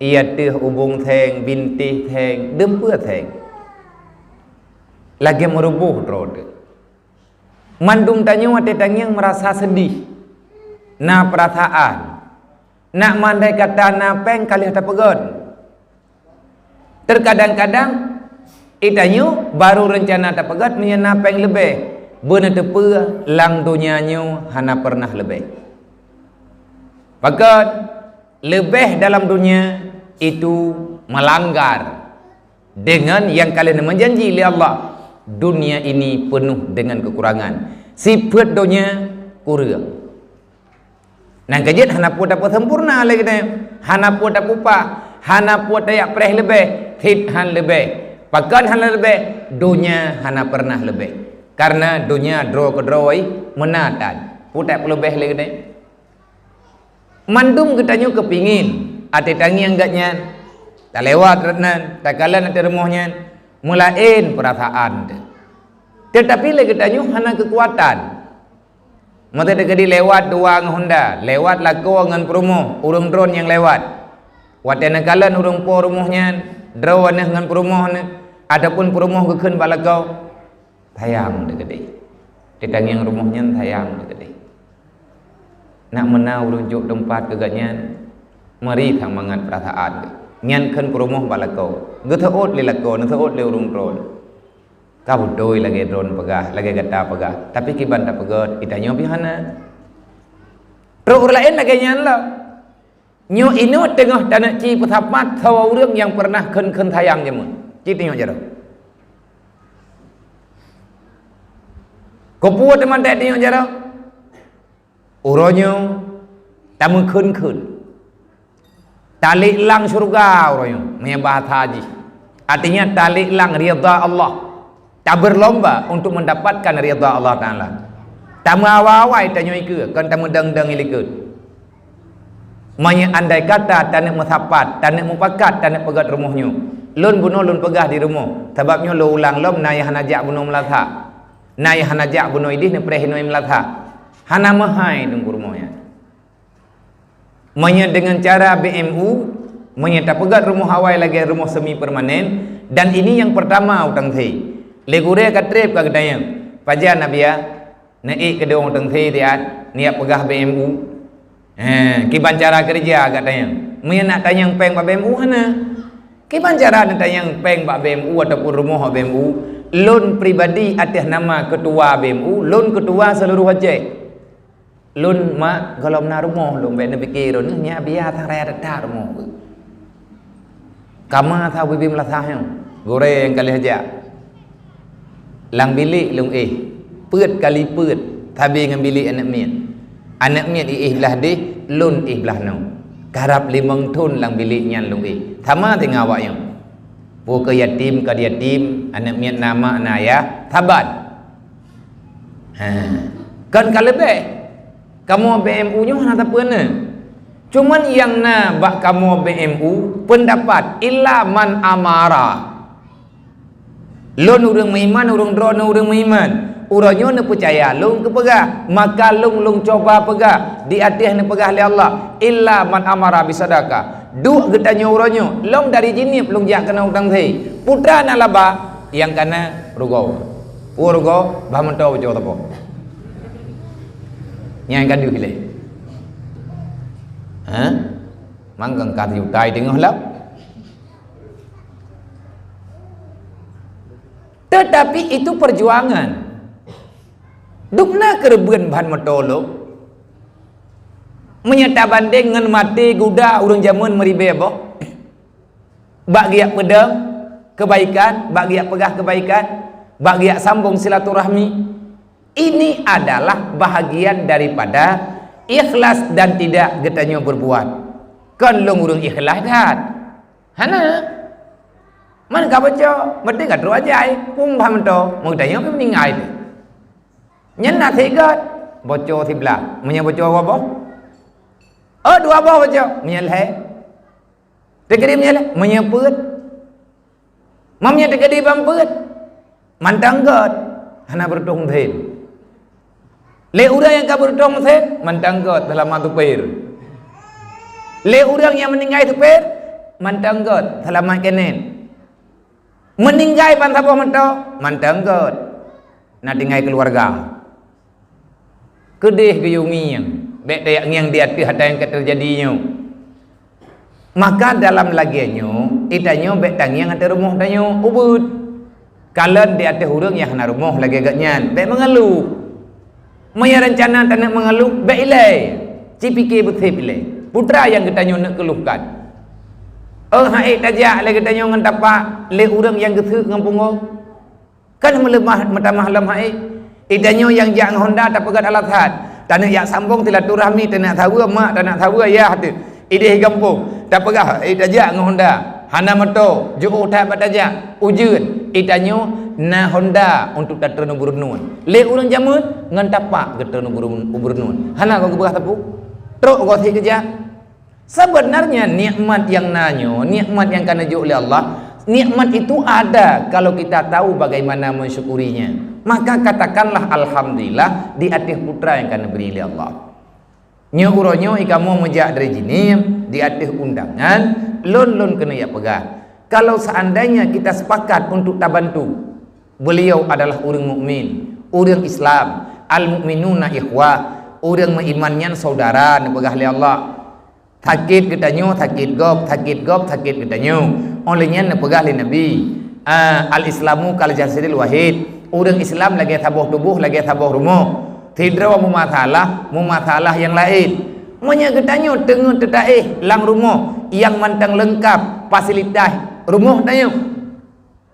Ié teuh ubong seng, bintéh seng, deumpeu seng. Lagée meuruboh droe teuh. Mandum tanyoe watée tangieng meurasa seudeh, na peurasaan, nak mandai kata na péng ka lheueh tapeugét. Terkadang-kadang, geutanyoe barô reuncana tapeugét meunyoe na péng leubeh, beuneuteupeu lam donya nyoe hana peureunah leubeh. Pakon? Leubeh dalam dunia itu melanggar dengan yang kalian menjanji oleh Allah. Dunia ini penuh dengan kekurangan. Sifat dunia kurang. Nang kejit hana pun dapat sempurna lagi deh. Hana pun dapat upah. Hana pun tayak preh lebih. Hit han lebih. Pakan hana lebih. Dunia hana pernah lebih. Karena dunia dro kedroi menatan. Putak pelebih lagi deh. Mandum geutanyoe keupingin, até tangieng gét nyan, talewat rot nan, takalon até rumoh nyan, meulaén peurasaan teuh. Teutapi lé geutanyoe hana keukuatan. Meuteudeukeudi lewat dua ngon honda, lewat lakoe ngon peurumoh, ureuëng droen nyang lewat. Watée neukalon ureuëng po rumoh nyan, droe neuh ngon peurumoh neuh, ataupun peurumoh geukheun bak lakoe, sayang teukeudeh. Teutangieng rumoh nyan sayang teukeudeh. Nak meunan ureuëng jok teumpat keu gobnyan, meuri that mangat peurasaan geuh. Nyan kheun peurumoh bak lakoe. Geuseuôt lé lakoe, neuseuôt lé ureuëng droen. Ka beutôi lagée droen peugah, lagée gata peugah. Tapi kiban tapeugét, geutanyoe pih hana. Trok ureuëng laén lagée nyan lom. Nyoe inoe teungoh taneuk ci peusapat saboh ureuëng nyang peureunah kheun-kheun sayang jameun. Ci tanyoe jaroe. Keupeue teuma tanyoe jaroe? Uroe nyoe tameukheun-kheun. Talek lang syeuruga uroe nyoe, meunyoe bahasa jih. Artinya talek lang ridha Allah. Tabeurlomba untuk mendapatkan ridha Allah Taala. Tameuawai-awai tanyoe ikeue, kon tameudong-dong ilikot. Meunyoe andai kata taneuk meusapat, taneuk mupakat, taneuk peugét rumoh nyoe. Lôn bunoe lôn peugah di rumoh, sabab nyoe lôn ulang lom na nyang hana jak bunoe meulasa. Na nyang hana jak bunoe ideh neupreh inoe meulasa. Hana meuhai teungku rumoh nyan. Meunyoe deungon cara B M U, meunyoe tapeugét rumoh awai lagée rumoh semi permanen, dan ini nyang pertama u Tangse. Lé gurée ka treb ka geutanyong, pajan Abiya, neuék keudong u Tangse siat, neujak peugah B M U. He, kiban cara keureuja geutanyong. Meunyoe nak tanyong péng bak B M U hana. Kiban cara neutanyong péng bak B M U ataupun rumoh bak B M U, lôn pribadi ateueh nama ketua B M U, lôn ketua seluruh Aceh. Lôn mak gohlom na rumoh lôn, bék neupike droeneuh nyak Abiya sang raya that rumoh. Kama sa ubé-bé meulasah nyoe, gurée nyang ka lheueh jak. Lam bilék lôn éh, peuet kali peuet, sabe ngon bilék aneuk miet. Aneuk miet iéh blah déh, lôn éh blah nyoe. Karab limong thon lam bilék nyan lôn éh. Sama teungoh awak nyoe. Peu keu yatim, kon yatim, aneuk miet na mak na ayah, saban. Ha. Kon ka leubeh. Kamoe B M U nyoe hana sapeue na. Cuman nyang na bak kamoe B M U, peundapat illa man amara. Lôn ureuëng meuiman, ureuëng droeneuh ureuëng meuiman. Uroe nyoe neupeucaya lôn keupeugah, maka lôn, lôn cuba peugah di ateueh neupeugah lé Allah, illa man amara bisadaqah. Duek geutanyoe uroe nyoe, lôn dari Jeunieb lôn jak keunoe u Tangse. Peue teuma na laba, nyang kana rugoe. Peue rugoe, bah meutoe bacut teupok. Nyang ka deuh lé. Ha? Mangkang ka sijuta teungoh lom. Tetapi itu perjuangan. Dum na keureubeuen ban meutoe lom. Meunyoe tabandeng ngon maté guda ureuëng jameun meuribée boh, bak geujak peudong keubaikan, bak geujak peugah keubaikan, bak geujak sambong silaturahmi, ini adalah bahagian daripada ikhlas dan tidak geutanyoe berbuat. Kon lôn ureuëng ikhlas that. Hana. Man ka boco, meuti ka trok ajai, pun bah meutoe, meutanyoe pih meuninggai teuh. Nyan na sigat, boco siblah, meunyoe boco dua boh. Oh, dua boh boco, meunyoe lhée. Teukeudi meunyoe lhée, meunyoe peuet. Meunyoe teukeudi ban peuet. Mantong göt, hana beureutoh meusén. Lé ureuëng nyang ka beureutoh meusén, mantong göt, seulamat supir. Lé ureuëng nyang meuninggai supir, mantong göt, seulamat keunan. Meuninggai ban saboh meutoe, mantong göt, na tinggai keuluwarga. Keudeh geuyue ngieng, bék tajak ngieng di ateueh ata nyang ka teujadi nyoe. Maka dalam lagée nyoe, itanyoe bék tangieng ateueh rumoh tanyoe ubeuet. Kalon di ateueh ureuëng nyang hana rumoh lagée geuhnyan, bék meungeuluh. Meunyoe reuncana taneuk meungeuluh, bék ilée, ci pike beuseb ilée. Peue teuma nyang geutanyoe neuk keuluhkan? Oh, han ék tajak lé geutanyoe ngon tapak lé ureuëng nyang geuseuk ngon pungo? Kan meuleumah meutamah lom han ék. Itanyoe nyang jak ngon honda tapeugét alasan. Taneuk jak sambong silaturahmi, taneuk saweue mak, taneuk saweue ayah teuh. Ideh gampông, tapeugah, eh, tajak ngon honda. Hana meutoe, jiôh that bak tajak. Ujeuen, itanyoe na honda untuk tatreun u Bureunuen. Lé ureuëng jameun ngon tapak geutreun u Bureun-, u Bureunuen. Hana goe geupeugah sapeue. Trok goe sit geujak. Sebenarnya nikmat nyang na nyoe, nikmat nyang ka neujok lé Allah, nikmat itu ada kalau kita tahu bagaimana mensyukurinya. Maka katakanlah alhamdulillah di ateueh peue nyang ka neubri lé Allah. Nyoe uroe nyoe i kamoe meujak dari Jeunieb di ateueh undangan, lôn, lôn keuneuk jak peugah. Kalau seandainya kita sepakat untuk tabantu, beliau adalah ureuëng mukmin, ureuëng Islam, al-mukminuna ikhwah, ureuëng meuiman nyan saudara neupeugah lé Allah. Sakét geutanyoe, sakét gob, sakét gob, sakét geutanyoe. Óh lheueh nyan neupeugah lé Nabi, ah, "Al-Islamu kal jasadil wahid." Ureuëng Islam lagée saboh tuboh, lagée saboh rumoh. Sidroe meumasalah, meumasalah nyang laén. Meunyoe geutanyoe teungoh teutaéh lam rumoh nyang mantong leungkap fasilitas rumoh tanyoe,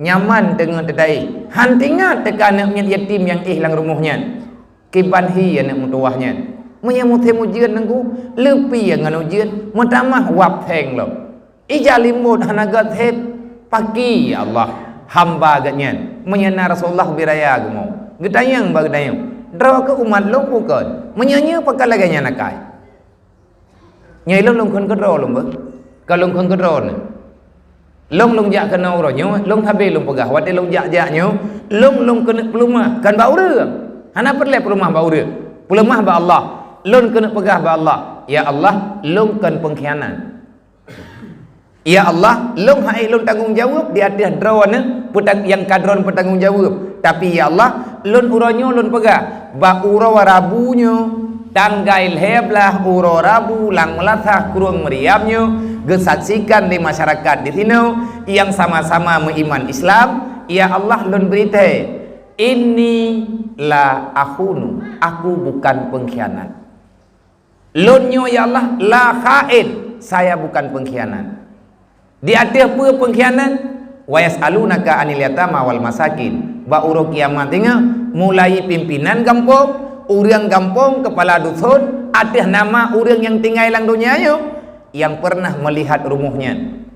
nyaman teungoh teutaéh, han teuingat teuka aneuëk miet yatim nyang éh lam rumoh nyan, kiban hi aneuëk meutuwah nyan. Meunyoe musém ujeuen Teungku, leupie ngon ujeuen, meutamah wab theng lom. Ija limbot hana gét that, paki, ya Allah, hamba gét nyan. Meunyoe na Rasulullah bri raya geumo. Geutanyong bak geutanyoe, droe keuh umat lôn bukon? Meunyoe nyoe pakon lagée nyan akai? Nyoe lôn, lôn kheun keudroe lôn beuh. Ka lôn kheun keudroe nyoe. Lôn, lôn jak keunoe uroe nyoe, lôn sabe lôn peugah. Watée lôn jak-jak nyoe, lôn, lôn keuneuk peuleumah, kon bak ureuëng. Hana peureulée peuleumah bak ureuëng. Peuleumah bak Allah. Lôn keuneuk peugah bak Allah, "Ya Allah, lôn kon peungkhianat." Ya Allah, lôn han ék lôn tanggong jaweueb di ateueh droeneuh peutang-, nyang ka droeneuh peutanggong jaweueb. Tapi, ya Allah, lôn uroe nyoe lôn peugah, bak uroe Rabu nyoe, tanggai lhée blaih uroe Rabu lam meulasah Krueng Meuryam nyoe, geusaksikan lé masyarakat di sinoe nyang sama-sama meuiman Islam, ya Allah, lôn bri thée, "Inni la akhunu, aku bukan pengkhianat." Lôn nyoe, ya Allah, la khain, saya bukan pengkhianat. Di ateueh peue pengkhianat? "Wa yas'alunaka 'anil yatama wal masakin." Bak uroe kiamat teungoh, mulai pimpinan gampông, ureuëng gampông, keupala duson, ateueh nama ureuëng nyang tinggai lam donya nyoe, nyang peureunah meulihat rumoh nyan.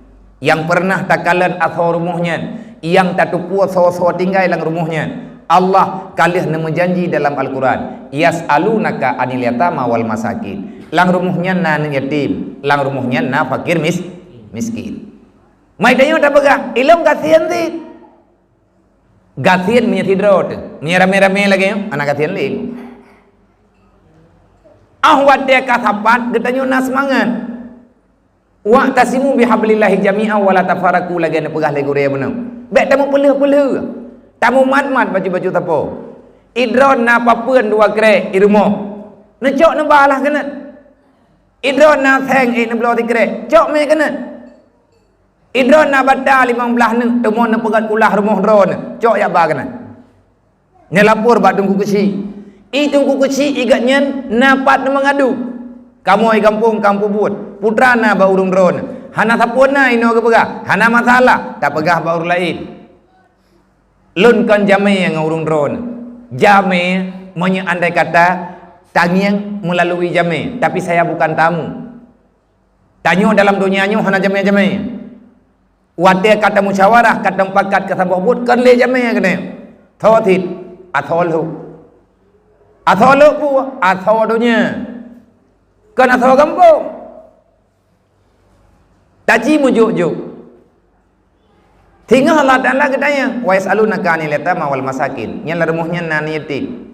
Nyang peureunah takalon asoe rumoh nyan, nyang tateupeue soe-soe tinggai lam rumoh nyan, Allah ka lheueh neumeujanji dalam Al-Quran, "Yas'alunaka 'anil yatama wal masakin." Lam rumoh nyan na aneuëk yatim, lam rumoh nyan na fakir mis-, miskin. Mai tanyoe tapeugah, "Ilôn gasien cit." Gasien meunyoe sidroe teuh, meunyoe ramé-ramé lagée nyoe, hana gasien lé. Ah, watée ka sapat, geutanyoe na seumangat. "Wa'tasimu bihablillahi jami'a wa la tafarraqu," lagée neupeugah lé gurée bunoe. Bék tamupeulheueh-peulheueh, tamumat-mat bacut-bacut sapoe. Idroe na papeuen dua krek i rumoh, neucok neuba lah keuneuk. Idroe na seng ék neubloe sikrek, cok mé keuneuk. Idroe na bata limong blaih neuk, teuma neupeugét kulah rumoh droeneuh, cok jak ba keuneuk. Neulapor bak Teungku Keuchik. I Teungku Keuchik i gobnyan na pat neumeungadu. Kamoe i gampông ka peubuet. Putra na bak ureuëng droeneuh. Hana sapeue na inoe geupeugah. Hana masalah. Tapeugah bak ureuëng laén. Lôn kon jamé ngon ureuëng droeneuh. Jamé, meunyoe andai kata tangieng meulalu jamé, tapi saya bukan tamu. Tanyoe dalam donya nyoe hana jamé-jamé. Watée ka tamusyawarah, ka tamupakat keu saboh buet, kon lé jamé keunoe. Tho cit, asoe lhok. Asoe lhok peue? Asoe donya. Kon asoe gampông. Taji meujok-jok. Singoh Allah Taala geutanyong, "Wa yas'alunaka 'anil yatama wal masakin." Nyan lam rumoh nyan na yatim.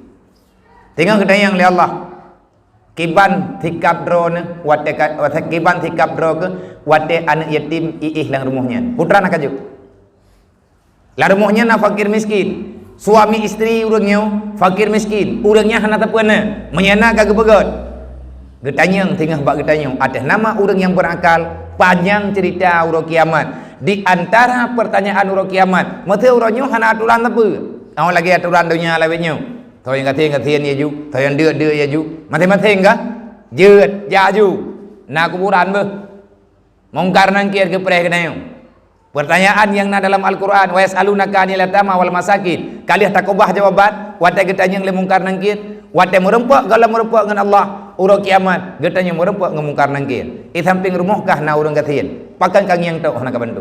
Singoh geutanyong lé Allah, "Kiban sikap droeneuh watée ka, watée kiban sikap droe keuh watée aneuëk yatim i éh lam rumoh nyan?" Putra na ka jok. Lam rumoh nyan na fakir miskin. Suami istri ureuëng nyoe fakir miskin. Ureuëng nyan hana sapeue na. Meunyoe na ka geupeugét. Geutanyong teungoh bak geutanyong. Ateueh nama ureuëng nyang berakal, panjang cerita uroe kiamat. Di antara pertanyaan uroe kiamat, meuseu uroe nyoe hana aturan sapeue. Awak lagée aturan donya lawét nyoe. Soe nyang gasien-gasien ya ju, soe nyang deuk-deuk ya ju. Maséng-maséng ka? Jeuet, jak ju. Na kuburan beuh. Mungkar Nangkir geupreh geutanyoe. Pertanyaan nyang na dalam Al-Quran, "Wa yas'alunaka 'anil yatama wal masakin." Ka lheueh takeubah jawaban, watée geutanyong lé Mungkar Nangkir, watée meurumpok gohlom meurumpok ngon Allah, uroe kiamat, geutanyong meurumpok ngon Mungkar Nangkir. Di sampéng rumoh kah na ureuëng gasien? Pakon ka ngieng tok hana ka bantu?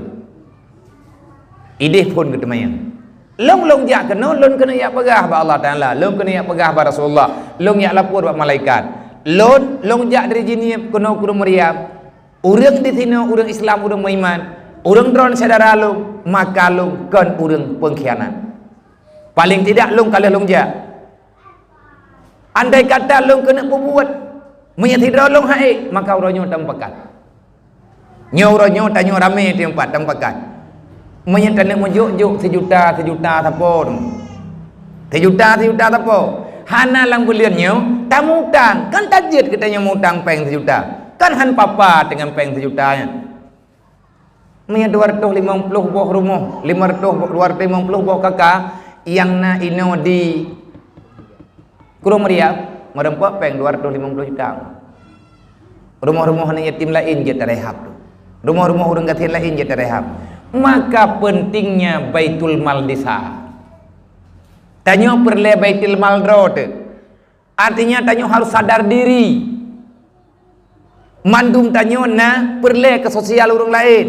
Idéh phon geuteumanyong. Lôn, lôn jak keunoe, lôn keuneuk jak peugah bak Allah Taala, lôn keuneuk jak peugah bak Rasulullah, lôn jak lapor bak malaikat. Lôn, lôn jak dari Jeunieb keunoe Krueng Meuryam. Ureuëng di sinoe, ureuëng Islam, ureuëng meuiman, ureuëng droen syedara lôn, maka lôn kon ureuëng peungkhianat. Paleng tidak lôn ka lheueh lôn jak. Andai kata lôn keuneuk peubuet, meunyoe sidroe lôn han ék, maka uroe nyoe tamupakat. Nyoe uroe nyoe tanyoe ramé teumpat tamupakat. Meunyoe taneuk meujok-jok sijuta, sijuta sapeue? Sijuta, sijuta sapeue? Hana lam buleuen nyoe tamutang, kan tajeuet geutanyoe mutang péng sijuta. Kan han papa teungon péng sijuta nyan. Meunyoe dua ratus limong puluh boh rumoh, lima ratus boh, dua ratus limong puluh boh K K nyang na inoe di Krueng Meuryam, meurumpok péng dua ratus limong puluh juta. Rumoh-rumoh aneuk yatim laén jeuet tarehab tu. Rumoh-rumoh ureuëng gasien laén jeuet tarehab. Maka pentingnya baitul mal desa. Tanyoe peureulée baitul mal droe teuh. Artinya tanyoe harus sadar diri. Mandum tanyoe na peureulée keu sosial ureuëng laén.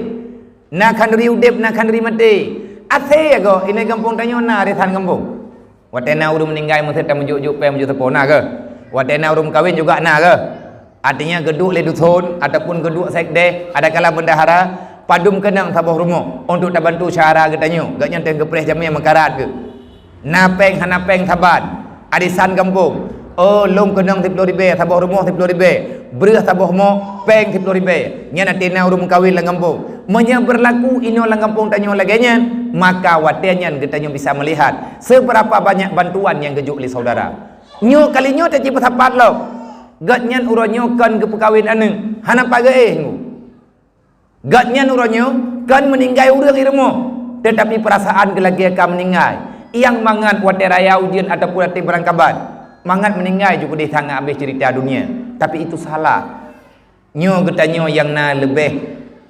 Na khanuri udeb, na khanuri maté. Asée goe, inai gampông tanyoe na arisan gampông. Watée na ureuëng meuninggai meusé tameujok-jok péng meujok seupôt na keuh. Watée na ureuëng meukawen juga na keuh. Artinya geuduek lé duson ataupun geuduek sekdeh, adakala bendahara, padum keunong saboh rumoh untuk tabantu syedara geutanyoe. Gobnyan teuh geupreh jamé meukarat keuh. Na péng hana péng saban. Arisan gampông. Oh, lôn keunong siploh ribée, saboh rumoh siploh ribée. Breueh saboh mok, péng siploh ribée. Nyan até na ureuëng meukawen lam gampông. Meunyoe beurlaku inoe lam gampông tanyoe lagée nyan, maka watée nyan geutanyoe bisa meulihat seberapa banyak bantuan nyang geujok lé syedara. Nyoe kali nyoe teuh jipeusapat lom. Gobnyan uroe nyoe kon geupeukawen aneuk, hana pat geuéh ngu. Gobnyan uroe nyoe kon meuninggai ureuëng i rumoh, teutapi peurasaan geuh lagée ka meuninggai. Nyang mangat watée raya ujeuen ataupun watée beurangkaban, mangat meuninggai ju keudeh sangat habéh ceurita dunia. Tapi itu salah. Nyoe geutanyoe nyang na leubeh,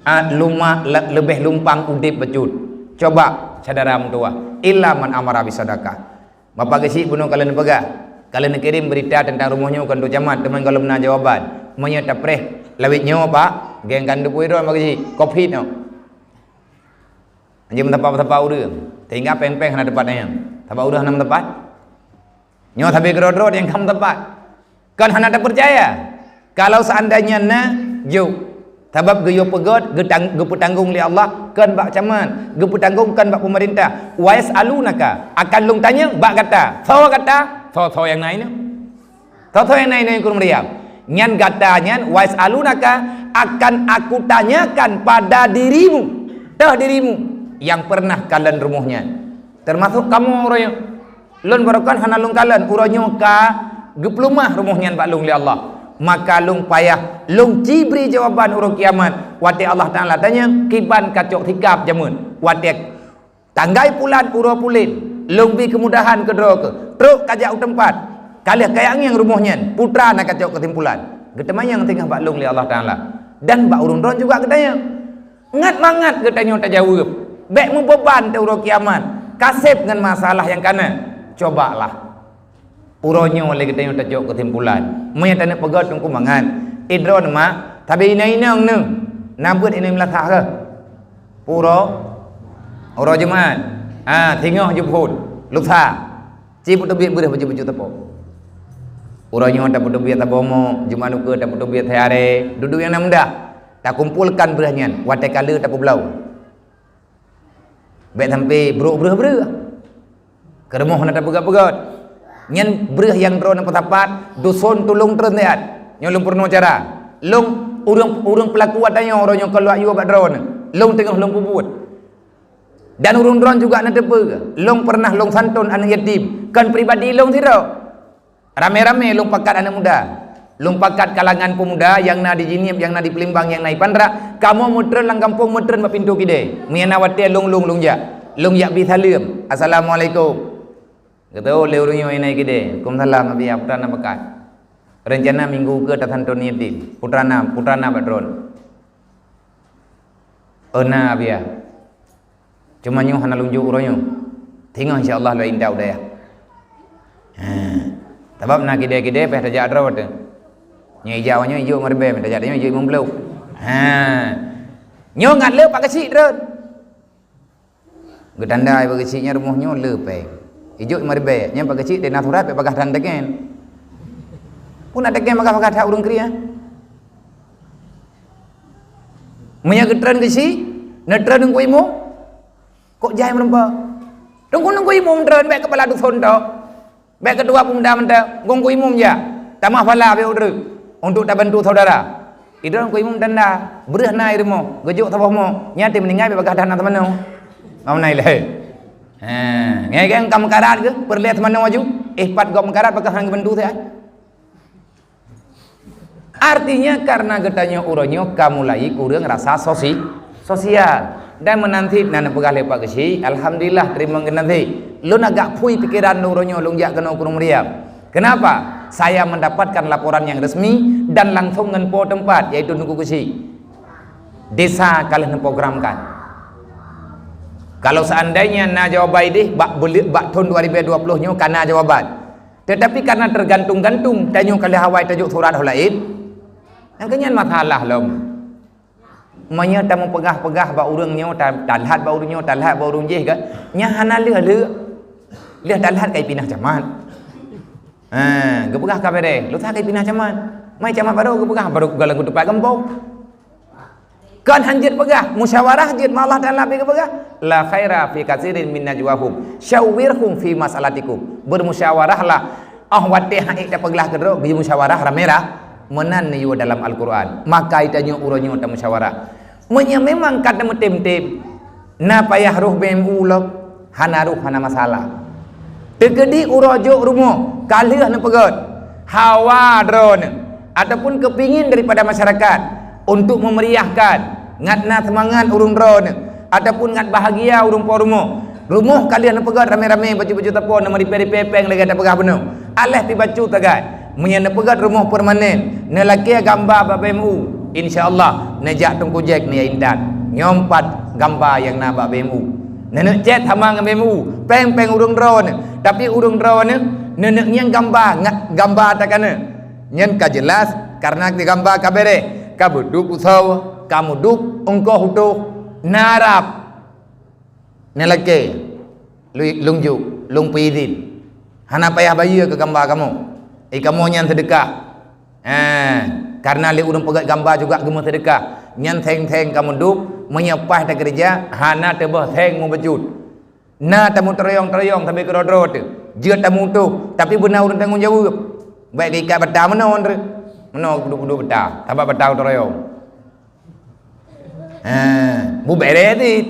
a, luma-, le-, leubeh lumpang udeb bacut. Coba syedara meutuwah, illa man amara bisadaqah. Bapak Geuchik bunoe ka lheueh neupeugah, ka lheueh neukirém beurita teuntang rumoh nyoe keu Teungku Camat, teuma gohlom na jawaban. Meunyoe tapreh lawét nyoe, Pak, geng kan teupui droe Bapak Geuchik, covid nyoe. Anjeue meusapat-sapat ureuëng, sehingga péng-péng hana teupat nyan. Sapat ureuëng hana meusapat. Nyoe sabe keudroe-droe nyang ka meusapat. Kan hana tapeucaya. Kalau seandainya na, jok. Sabab geuyue peugét, geutang-, geupeutanggong lé Allah, kon bak camat, geupeutanggong kon bak peumeurintah. "Wa yas'alunaka," akan lôn tanyong bak gata. Soe gata? Soe-soe nyang na inoe. Soe-soe nyang na inoe keu Maryam. Nyan gata nyan, "Wa yas'alunaka," akan aku tanyakan pada dirimu, teuh dirimu, nyang pernah kalon rumoh nyan. Teumasok kamoe uroe nyoe. Lôn baroekon hana lôn kalon, uroe nyoe ka geupeuleumah rumoh nyan bak lôn lé Allah. Maka lôn payah lôn ci bri jawaban uroe kiamat, watée Allah Taala tanyong, "Kiban kacok sikap jameun?" Watée tanggai pulan uroe pulen, lôn bi keumudahan keudroe keuh, trok kajak u teumpat, ka lheueh kajak ngieng rumoh nyan, peue treuk na kacok keusimpulan. Geuteumanyong singoh bak lôn lé Allah Taala, dan bak ureuëng droe juga geutanyong. Ngat mangat geutanyoe tajaweueb, bék meubeban teuh uroe kiamat, kaseb ngon masalah nyang kana. Cobalah. Uroe nyoe lé geutanyoe tacok keusimpulan. Meunyoe taneuk peugét teungku mangat, idroe neuh mak, sabe inong-inong neuh, na beuet inong meulasah keuh. Puro, uroe Jumat, ha, singoh Jumhot, lusa, ci peuteubiet beureuh baju-baju teupok. Uroe nyoe tapeuteubiet saboh mok, Jumat lukeue tapeuteubiet siaré, dudoe nyang na mudah. Takumpolkan breuh nyan, watée ka le tapeubloe. Bék sampai brok breuh-breuh. Keu rumoh hana tapeugét-peugét. Nyan breuh nyang droeneuh peusapat, duson tulông treun siat. Nyoe lôn peurunoe cara. Lôn ureuëng, ureuëng peulaku ata nyoe, uroe nyoe ka lheueh yue bak droeneuh. Lôn teungoh lôn peubuet. Dan ureuëng droeneuh juga na teupeu, lôn pernah lôn santon aneuk yatim, kon pribadi lôn sidroe. Ramé-ramé lôn pakat aneuk muda. Lôn pakat kalangan peumuda nyang na di Jeunieb, nyang na di Palembang, nyang na di Pantra. Kamoe meutreun lam gampông, meutreun bak pintoe keudè. Meunyo na watèe lôn, lôn, lôn jak. Lôn jak bi saleuem, "Assalamualaikum." Geuteuôt lé ureuëng nyoe nyang na di keudè, "Waalaikumsalam, Abiya, peue treuk na pakat?" Reuncana minggu keue tasanton yatim. "Peue treuk na, peue treuk na bak droeneuh?" "Oh na, Abiya." Cuma nyoe hana lôn jok uroe nyoe. Teungoh insya Allah lôn intat u dayah. Ha. Sabab na keudè-keudè payah tajak droe teuh. Nyoe ijak awak nyoe ijok lima ribèe, tajak nyoe ijok limong ploh. Ha. Nyoe ngat le Pak Geuchik treun. Geutanda Pak Geuchik nyan rumoh nyoe le pèng. Ijok lima ribèe, nyan Pak Geuchik dena surat pèng bagaih that teuken. Pun na teuken bagaih-bagaih that ureuëng kriah. Meunyoe geutreun Geuchik, neutreun Teungku Imum, kok jai meureumpok. Teungku, Teungku Imum treun, bèk keupala duson tok, bèk keutua peumuda mantong, Teungku Imum jak. Tamah phala bèk udeureuk untuk tabantu saudara. Idroe Teungku Imum tanda, breueh na i rumoh, geujok saboh mok, nyan teuma meuninggai bèk bagaih that na teumanoe. Ngam na ilèe. Ha, ngai kan ka meukarat keuh, peureulèe teumanoe aju, eh pat gob meukarat bagaih han geubantu siat. Artinya, karena geutanyoe uroe nyoe ka mulai kureueng rasa sosi-, sosial. Dan meunan cit na neupeugah lé Pak Geuchik, alhamdulillah, teurimong geunan cit. Lôn agak phui pikeran lôn uroe nyoe lôn jak keunoe Gunong Meriam. Kenapa? Saya mendapatkan laporan yang resmi dan langsung ngon po teumpat, yaitu Teungku Geuchik. Desa ka lheueh neuprogramkan. Kalau seandainya na jawaban ideh, bak beuleuk, bak thon dua ribu dua puluh nyoe ka na jawaban. Tetapi karena tergantung-gantung, tanyoe ka lheueh awai tajok surat ho laén, nyang keu nyan masalah lom. Meunyoe tameupeugah-peugah bak ureuëng nyoe, ta-, talhat bak ureuëng nyoe, talhat bak ureuëng jéh kan, nyan hana lheueh-lheueh. Lheueh talhat ka jipinah camat. Ha, geupeugah ka beureh, lheueh ka jipinah camat. Mai camat baru geupeugah, baru geupeugah lam teumpat gampông. Kon han jeuet peugah, musyawarah jeuet, ma Allah Taala pi geupeugah, "La khaira fi katsirin min najwahum, syawirhum fi mas'alatikum." Bermusyawarahlah. Oh watée hana ék tapeuglah keudroe, geumusyawarah ramé ra-, meunan neuyue dalam Al-Qur'an. Maka tanyoe uroe nyoe tamusyawarah. Meunyoe memang ka tameutem-tem, na payah roh B M U lom, hana roh, hana masalah. Teukeudi uroe jok rumoh, ka lheueh neupeugét hawa droeneuh ataupun keupingin daripada masyarakat untuk memeriahkan, ngat na seumangat ureuëng droeneuh ataupun ngat bahagia ureuëng po rumoh. Rumoh ka lheueh neupeugét ramé-ramé, bacut-bacut sapo, neumeuripée-ripée péng lagée tapeugah bunoe. Aléh pi bacut sagai. Meunyoe neupeugét rumoh permanen, neulakée gamba bak B M U, insya Allah neujak Teungku Jack neujak intat. Nyoe pat gamba nyang na bak B M U. Neuneuk cét sama ngon B M U, péng-péng ureuëng droeneuh, tapi ureuëng droeneuh neuneuk ngieng gamba, nga-, gamba takaneuh. Nyan ka jeulaih, kareuna gamba ka beureh, ka beuduek usoe, ka meuduek eungkoh utoh, na rab. Neulakée, lu-, lôn jok, lôn peuidhin. Hana payah bayeue keu gamba kamoe. Eh, kamoe nyan seudeukah. Eh, kareuna lé ureuëng peugét gamba juga geumeuseudeukah. Nyan seng-seng ka meuduek, meunyoe paih takeureuja, hana teuboh seng mubacut. Na tameuteurayong-teurayong sabe keudroe-droe teuh. Jeuet tamutoh, tapi beuna ureuëng tanggong jaweueb. Bék geuikat bata meunoe, Andre. Meunoe kudu-kudu bata, sabab bata teurayong. Ha, beubeureh cit.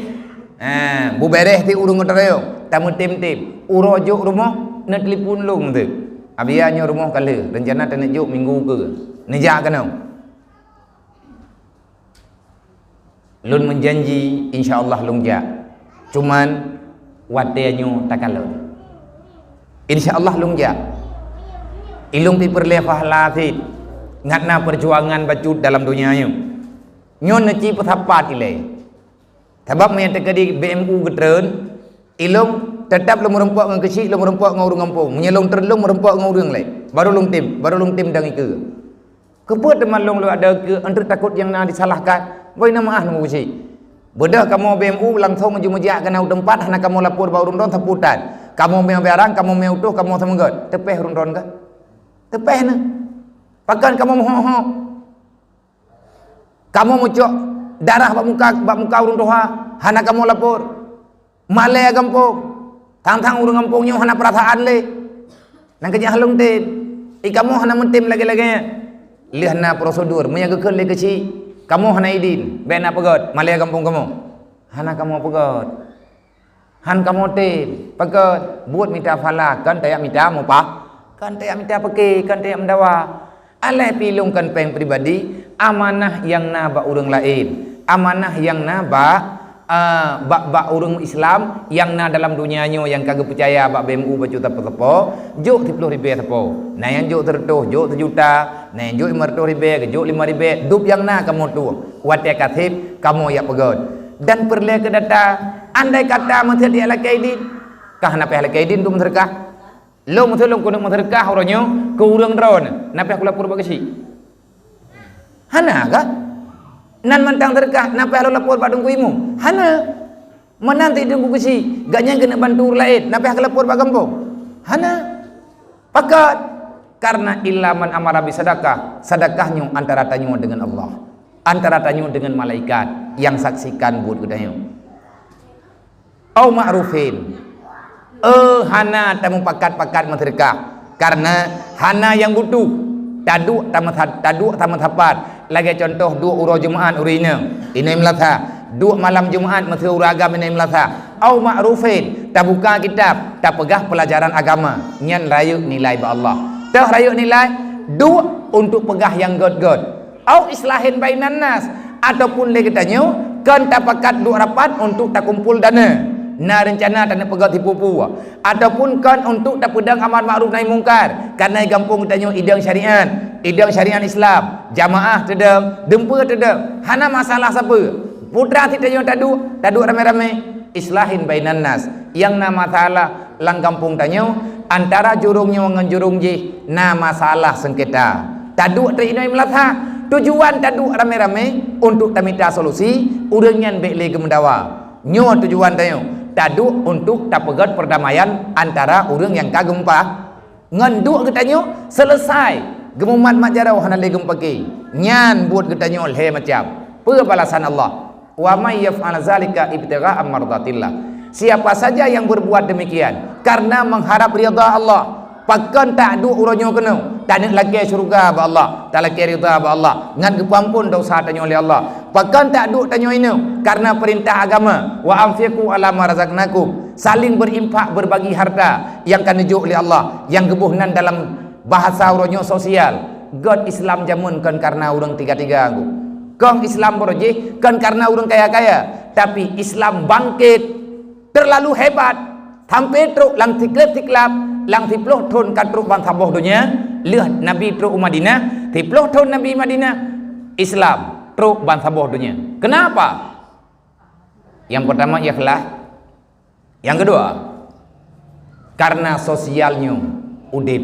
Ha, beubeureh cit ureuëng ngon teureuyong. Tameutem-tem. Uroe jok rumoh, neutelepon lôn teuh. Abi nyoe rumoh ka lheueh, reuncana taneuk jok minggu keue. Neujak keunoe. Lôn meujanji, insya Allah lôn jak. Cuman, watée nyoe takalon. Insya Allah lôn jak. Ilôn pi peureulée pahala cit. Ngat na peujuangan bacut dalam donya nyoe. Nyoe neuci peusapat ilée. Sabab meunyoe teukeudi B M U geutreun, ilôn teutap lôn meurumpok ngon keuchik, lôn meurumpok ngon ureuëng gampông. Meunyoe lôn treun lôn meurumpok ngon ureuëng lé, baru lôn tem, baru lôn tem dan ikeue. Keupeue teuma lôn lôn ada keu, eunteuk takot nyang na disalahkan. Boh na meuáh nunggu keuchik. Beudôh kamoe B M U langsong jeumeujak keunan u teumpat, hana kamoe lapor bak ureuëng droen sapeue tan. Kamoe meu barang, kamoe meu utoh, kamoe seumeugét. Teupéh ureuëng droen ka? Teupéh na. Pakon kamoe meuhok-hok? Kamoe meucok darah bak muka, bak muka ureuëng tuha, hana kamoe lapor. Malée gampông, tang-tang ureuëng gampông nyoe hana peurasaan lé. Nang keujak halong tem, i kamoe hana meutem lagée-lagée nyan. Lheueh na prosedur, meunyoe geukheun lé keuchik, kamoe hana idin, bék na peugét, malée gampông kamoe. Hana kamoe peugét. Han kamoe tem, peugét, buet mita pahala, kon tajak mita mupah, kon tajak mita peuke, kon tajak meudawa. Aléh pi lôn kon péng pribadi, amanah nyang na bak ureuëng laén, amanah nyang na bak, a, bak, bak ureuëng Islam nyang na dalam donya nyoe nyang ka geupeucaya bak B M U bacut sapo-sapo, jok siplôh ribée sapo. Na nyang jok seureutôh, jok seujuta, na nyang jok limong reutôh ribée, geujok limong ribée, dub nyang na kamoe tueng. Watée ka sép, kamoe jak peugét. Dan peureulée keu data, andai kata meuseuti lakée idin, ka hana payah lakée idin untuk meuseudeukah. Lôn meuseuti lôn keuneuk meuseudeukah uroe nyoe keu ureuëng droeneuh, na payah kulapor bak keuchik? Hana kan? Nan mantong seudeukah, na payah lôn lapor bak Teungku Imum? Hana. Meunan cit Teungku keuchik, gobnyan keuneuk bantu ureuëng laén, na payah kulapor bak gampông? Hana. Pakon? Karena illa man amara bisadaqah, sadakah nyoe antara tanyoe deungon Allah, antara tanyoe deungon malaikat nyang saksikan buet geutanyoe. Au ma'rufin, eh, hana tamupakat-pakat meuseudeukah, karena hana nyang butuh. Taduek tameusa-, taduek tameusapat. Lagée cuntoh, duek uroe Jumat ureuëng inong, inong meulasa, duek malam Jumat meuseu ureuëng agam inong meulasa, au ma'rufin, tabuka kitab, tapeugah peulajaran agama, nyan rayeuk nilai bak Allah. Toh rayeuk nilai, duek untuk peugah nyang gét-gét, au islahin bainan nas, ataupun lé geutanyoe kon tapakat duek rapat untuk takumpul dana. Na reuncana taneuk peugöt tipu-tipu, ataupun kon untuk tapeudong amar makruf nahi mungkar, karena gampông tanyoe idong syariat, idong syariat Islam, jamaah teudong, dumpeue teudong, hana masalah sapeue. Putra si tanyoe taduek, taduek ramé-ramé, islahin bainan nas. Nyang na masalah lam gampông tanyoe, antara jurông nyoe ngon jurông jih na masalah sengketa. Taduek teuk inoe meulasah, tujuan taduek ramé-ramé untuk tamita solusi, ureuëng nyan bék lé geumeudawa. Nyoe tujuan tanyoe, taduek untuk tapeugöt perdamaian antara ureuëng nyang ka geumeupa. Ngon duek geutanyoe selesai, geumumat mat jaroe hana lé geumeupaké. Nyan buet geutanyoe lhée macam. Peue balasan Allah? "Wa may yaf'al zalika ibtigha'a mardatillah." Siapa saja yang berbuat demikian karena mengharap ridha Allah, pakon taduek uroe nyoe keunoe, taneuk lakée syeuruga bak Allah, talakée ridha bak Allah, ngon geupeuampon desya tanyoe lé Allah. Pakon taduek tanyoe inoe karena perintah agama, "Wa anfiqu ala ma razaqnakum." Saling berinfak, berbagi harta nyang ka neujok lé Allah, nyang geuboh nan dalam bahasa uroe nyoe sosial. Göt Islam jameun kon karena ureuëng tiga-tiga, kon Islam baroe jih kon karena ureuëng kaya-kaya, tapi Islam bangkit terlalu hebat sampai trok lam siklab-siklab, lam siploh thon ka trok bansaboh donya. Lheueh Nabi trok u Madinah, siploh thon Nabi Madinah, Islam trok bansaboh donya. Kenapa? Yang pertama ikhlas, nyang keudua, karena sosial nyoe udeb.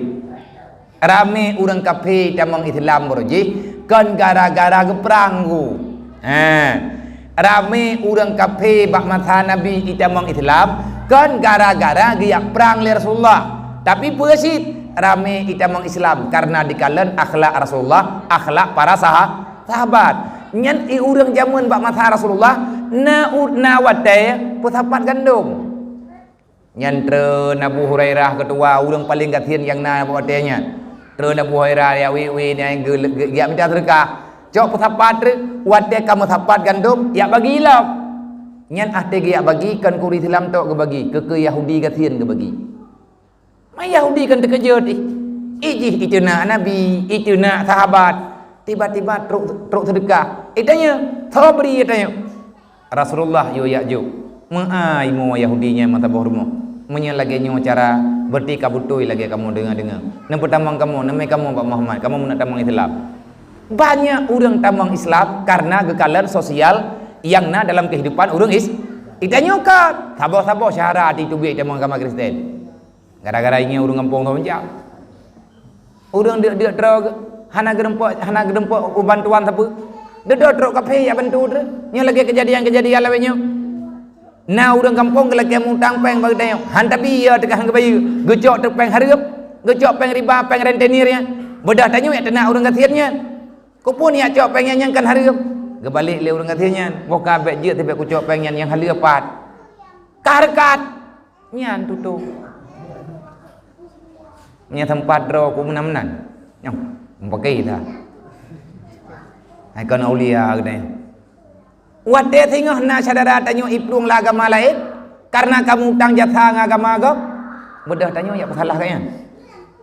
Ramé ureuëng kafé tamong Islam baroe jih kon gara-gara geuprang, kon. Ha. Ramé ureuëng kafé bak masa Nabi itamong Islam kon gara-gara geujak prang lé Rasulullah. Tapi peue cit, ramé itamong Islam karena dikalon akhlak Rasulullah, akhlak para saha-, sahabat. Nyan i ureuëng jameun bak masa Rasulullah na u-, na watée peusapat gandom. Nyan treun Abu Hurairah, keutua ureuëng paleng gasien nyang na bak watée nyan. Treun Abu Hurairah, ya wi-wi nyan geu-, geu-, geujak mita seudeukah. Cok peusapat treun, watée ka meusapat gandom, jak bagi lom. Nyan até geujak bagi kon keu ureuëng Islam tok geubagi, keu, keu Yahudi gasien geubagi. Ma Yahudi kan teukeujot, ih. Ih jih itu nak Nabi, itu nak sahabat. Tiba-tiba trok, trok seudeukah. Itanya, sobri itanya. Rasulullah yo yak juk. Meungai mo Yahudi nyan mata boh rumoh. Meunyoe lagée nyoe cara, berarti ka beutôi lagée kamoe deunga-deunga. Neupeutamong kamoe, neumé kamoe bak Muhammad, kamoe meunak tamong Islam. Banyak ureuëng tamong Islam karena geukalon sosial nyang na dalam kehidupan ureuëng is-, itanyoe ka saboh-saboh syahara ati teubiet tamong agama Kristen. Gara-gara ingat ureuëng gampông tu macam. Ureuëng deuk-deuk troe hana geureumpok, hana geureumpok bantuan sapeue. Deudok trok kafé yak bantu treuk. Nyoe lagée kejadian-kejadian lawét nyoe. Na ureuëng gampông geulakée mutang péng bak geutanyoe. Han tabi ya teuka han geubayeue. Geucok teuk péng hareuem. Geucok péng riba, péng rentenir nyan. Beudah tanyoe yak teunak ureuëng gasien nyan. Keupeue yak cok péng nyan nyang kan hareuem. Geubalek lé ureuëng gasien nyan. Boh ka bék jeuet teubiet kucok péng nyan nyang haleue pat. Ka hareukat. Nyan tutoe. Meunyoe teumpat droe ku meunan-meunan. Nyoe, meupakai dah. Hai kon aulia geude. Watée singoh na syedara tanyoe iplueng lam agama laén, karena kamoe utang jasa ngon agama gob, beudoh tanyoe yak peusalah gobnyan.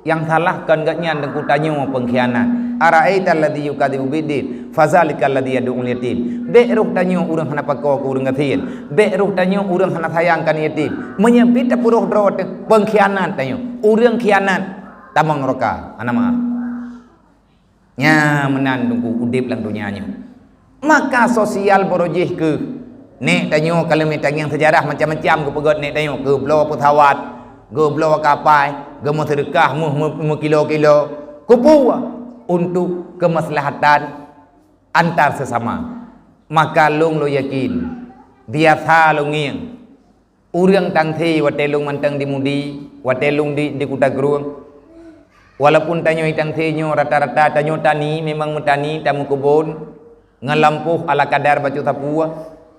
Nyang salah kon gobnyan teungku tanyoe peungkhianat. Ara'aital ladzi yukadzibu biddin, fadzalikal ladzi yad'ul yatim. Bék roh tanyoe ureuëng hana pakoe keu ureuëng gasien. Bék roh tanyoe ureuëng hana sayang keu yatim. Meunyoe bit tapeuroh droe teuh peungkhianat tanyoe. Ureuëng khianat tamong neuraka. Hana maaf. Nyan meunan teungku udeb lam donya nyoe. Maka sosial baroe jih keuh. Nek tanyoe ka lheueh tangieng seujarah macam-macam geupeugét nek tanyoe, geubloe peusawat, geubloe kapai, geumeuseudeukah meuh-, meuh-, meukilo-kilo. Keupeue? Untuk keumaslahatan antar sesama. Maka lôn lôn yakin, biasa lôn ngieng, ureuëng Tangse watée lôn mantong di Mudi, watée lôn di, di Kuta Krueng, walaupun tanyoe Tangse nyoe rata-rata tanyoe tani, memang meutani, tameukeubon, ngon lampôh ala kadar bacut sapeue,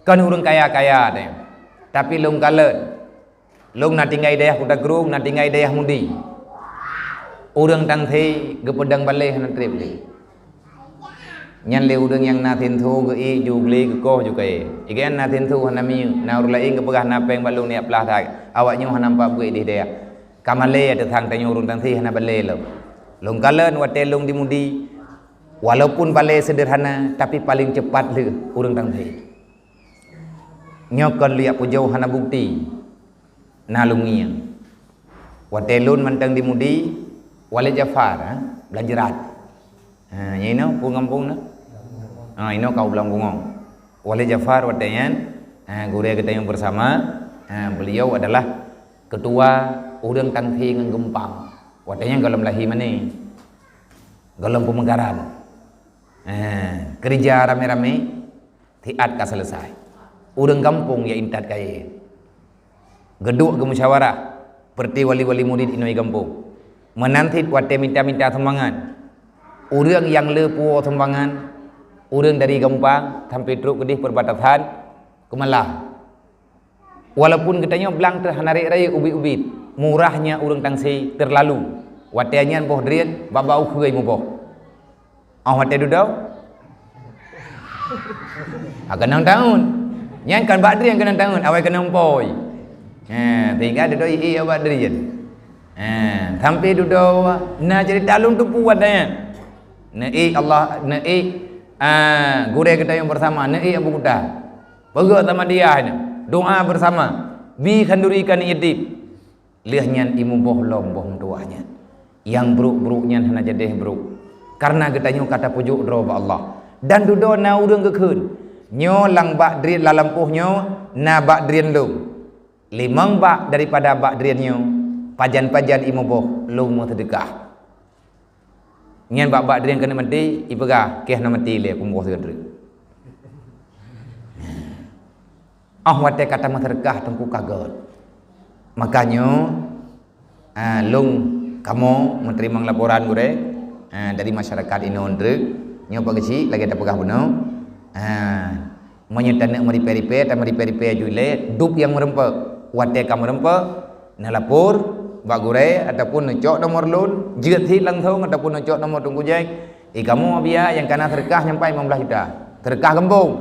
kon ureuëng kaya-kaya tanyoe. Tapi lôn kalon, lôn na tinggai dayah Kuta Krueng, na tinggai dayah Mudi. Ureuëng Tangse geupeudong balée hana treb lé. Nyan lé ureuëng nyang na sinto geuék ju glé geukoh ju kayée. Igan na sinto hana miyueb, na ureuëng laén geupeugah na péng bak lôn neujak plah that. Awaknyoe hana nampak buet idéh dayah. Ka malée teuthang tanyoe ureuëng Tangse hana balée lom. Lôn kalon watée lôn di Mudi, walaupun balée seudeurhana, tapi paleng ceupat lheueh ureuëng Tangse. Nyoe kon liak pujoe hana bukeuti. Na lôn ngieng. Watèe lôn mantong di Mudi, Walid Jafar, ha, Blanjeurat. Ha, nyang inoe peue gampông na? Ha, inoe ka u Blang Bungong. Walid Jafar watèe nyan, ha, gurèe geutanyoe bersama, ha, beliau adalah ketua ureueng Tangse ngon Geumpang. Watèe nyan gohlom lahé mané. Gohlom peumeugaran. Ha, keureuja ramé-ramé, siat ka seuleusai. Ureueng gampông ya intat kayèe. Geuduek geumusyawarah, peureuté wali-wali murit inoe gampông. Meunan cit watèe minta-minta sumbangan. Ureueng nyang le puwoe sumbangan, ureueng dari Geumpang sampoe trok keudeh perbatasan Keumalah. Walaupun geutanyoe blang teuh hana rayeuk-rayeuk ubit-ubit, murahnya ureueng Tangse terlalu. Watèe nyan boh drien bak-bak ukeue muboh. Óh watèe dudoe? Ah, keunong taun. Nyan kon bak drien keunong taun, awai keunong pôi. Ha, sehingga dudoe ié bak drien. Ha, sampoe dudoe na cerita lôn teupeu watèe nyan. Neuék Allah, neuék, ah, gurèe geutanyoe bersama, neuék Abu Kuta. Peugöt sama dia nyan. Doa bersama. Bi khanduri keu aneuk yatim. Lheueh nyan imuboh lom boh meutuwah nyan. Nyang brok-brok nyan hana jadeh brok. Kareuna geutanyoe ka tapeujok droe bak Allah. Dan dudoe na ureueng geukheun, "Nyoe lam bak drien lam lampôh nyoe na bak drien lôn. Limong bak daripada bak drien nyoe, pajan-pajan imuboh lôn meuseudeukah." Nyan bak-bak drien keuneuk maté, ipeugah, "Kèe hana maté lé, kuboh sigoe treuk." Óh watèe ka tameuseudeukah teungku ka göt. Makajih nyoe, ah, lôn kamoe meuteurimong laporan gurèe, ah, dari masyarakat inoe treuk. Nyoe Pak Geuchik lagèe tapeugah bunoe. Ah, meunyoe taneuk meuripèe-ripèe, tameuripèe-ripèe ju ilèe, dub nyang meureumpok. Watèe ka meureumpok, neulapor bak gurèe ataupun neucok nomor lôn, jeuet cit langsong ataupun neucok nomor Teungku Jack. Eh, kamoe Abia nyang kana seudeukah nyampai limong blaih juta. Seudeukah gampông.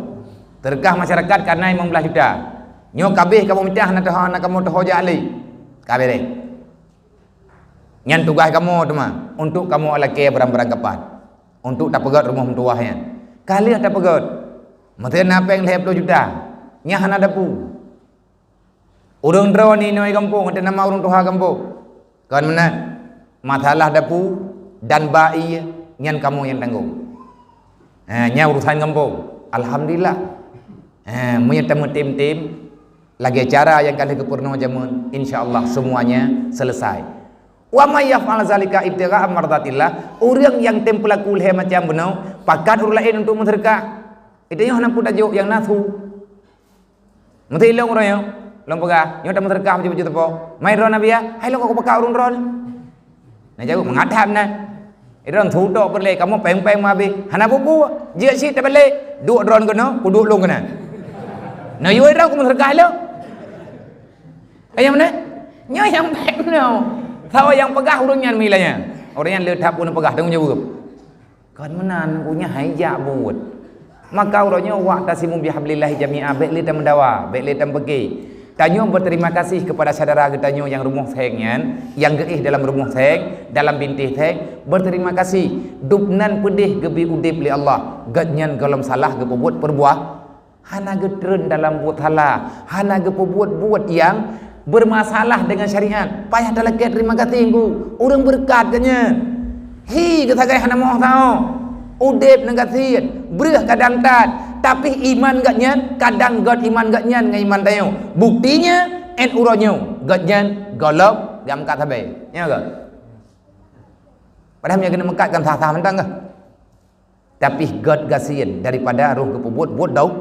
Seudeukah masyarakat kana limong blaih juta. Nyoe ka abéh kamoe mita hana teuho, hana kamoe teuho jak lé. Ka beureh. Nyan tugaih kamoe teuma, untuk kamoe lakèe barang-barang kapan. Untuk tapeugöt rumoh meutuwah nyan. Ka lheueh tapeugöt. Meuteun na péng lhèe plôh juta. Nyan hana dapu. Ureueng droeneuh inoe gampông, ata nama ureueng tuha gampông. Kon meunan, masalah dapu dan ba ié nyan kamoe nyang tanggong. Ha, nyan urusan gampông. Alhamdulillah. Ha, meunyoe tameutem-tem lagèe cara nyang ka lheueh geupeurunoe jameun, insya Allah semuanya selesai. Wa may yaf'al zalika ibtigha'a mardatillah, ureueng nyang tem peulaku lhèe macam bunoe, pakat ureueng laén untuk meuseudeukah. Itu nyoe hana peue tajok nyang na su. Meuteulheueh lôn uroe nyoe, lôn peugah, nyoe tameuseudeukah baju-baju teupok. Mai droeneuh Abia, hai lôn ka kupeugah ureueng droeneuh. Na jaweueb, meungadab na. Droeneuh sutok peureulèe, kamoe péng-péng meuhabéh. Hana peue-peue, jeuet cit tabalek. Duek droeneuh keunoe, kuduek lôn keunan. Na yue droeneuh kumeuseudeukah lôn. Ka nyang meunan? Nyoe nyang bèk meunoe. Saboh nyang peugah ureueng nyan mila nyan. Ureueng nyan le that bunoe peugah, tanggong jaweueb. Kon meunan, ureueng nyan hai jak buet. Maka uroe nyoe, wa'tasimu bihablillahi jami'a, bèk lé tameudawa, bèk lé tameupeuké. Tanyoe berterima kasih kepada syedara geutanyoe nyang rumoh seng nyan, nyang geuéh dalam rumoh seng, dalam bintéh seng, berterima kasih. Dub nan peudeh geubri udeb lé Allah, gobnyan gohlom salah geupeubuet peureubah. Hana geutreun dalam buet salah, hana geupeubuet buet nyang bermasalah dengan syariat. Payah talakèe terima kasih, Teungku. Ureueng beureukat geuh nyan. Hi geusagai hana moh sahoe. Udeb neugasien, breueh kadang that, tapi iman geuh nyan kadang göt iman geuh nyan ngon iman tanyoe. Buktinya, 'et uroe nyoe geuh nyan gohlom geumeukat sabe. Nyo geuh. Padahai meunyo keuneuk meukat kan sah-sah mantong geuh. Tapi göt gasien daripada roh geupeubuet buet dôh.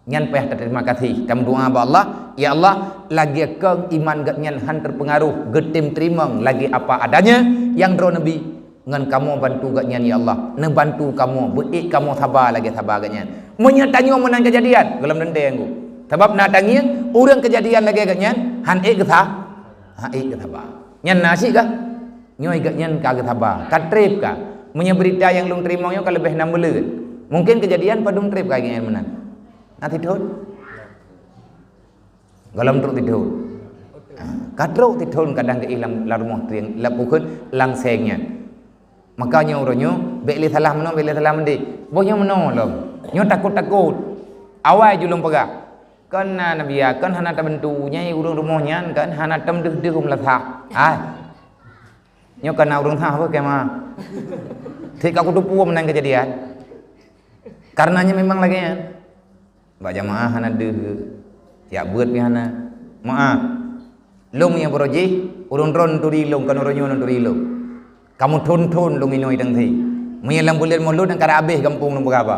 Nyan payah taterima kasih, tameudoa bak Allah, "Ya Allah, lagèe kong iman gobnyan han teupeungaruh, geutem teurimong lagèe apa adanya nyang droeneuh bi, ngon kamoe bantu gobnyan, ya Allah, neubantu kamoe, beuék kamoe saba lagèe saba gobnyan." Meunyo tanyoe meunan keujadian, gohlom teuntèe, Teungku. Sabab na tangieng, ureueng keujadian lagèe gobnyan han ék geusa-, han ék geusaba. Nyan na cit geuh. Nyoe gobnyan ka geusaba, ka trép ka. Meunyoe beurita nyang lôn teurimong nyoe ka leubeh nam buleuen. Mungken keujadian padum trép ka gobnyan meunan. Na sithôn? Gohlom trok sithôn. Ha, ka trok sithôn kadang geuéh lam, lam rumoh trieng, lam bukon, lam seng nyan. Maka nyoe uroe nyoe, bèk lé salah meunoe, bèk lé salah meudéh. Boh nyoe meunoe lom. Nyoe takot-takot. Awai ju lôn peugah. Kon na Nabi, kon hana tabantu, nyai ureuëng rumoh nyan kon hana tom deuh-deuh u meulasah. Hai. Nyoe kana ureuëng sah beuh kema. Sik ka kuteupue meunan keujadian. Kareuna nyan memang lagée nyan. Bak jamaah hana deuh, jak beuet pih hana. Maaf. Lôn nyang barojih, ureuëng droe neuturi lôn, kon ureuëng nyoe neuturi lôn. Kamoe thon-thon lôn inoi teuntée. Meunyoe lam buleuen Mulod nyang ka habéh gampông lôn peugah haba.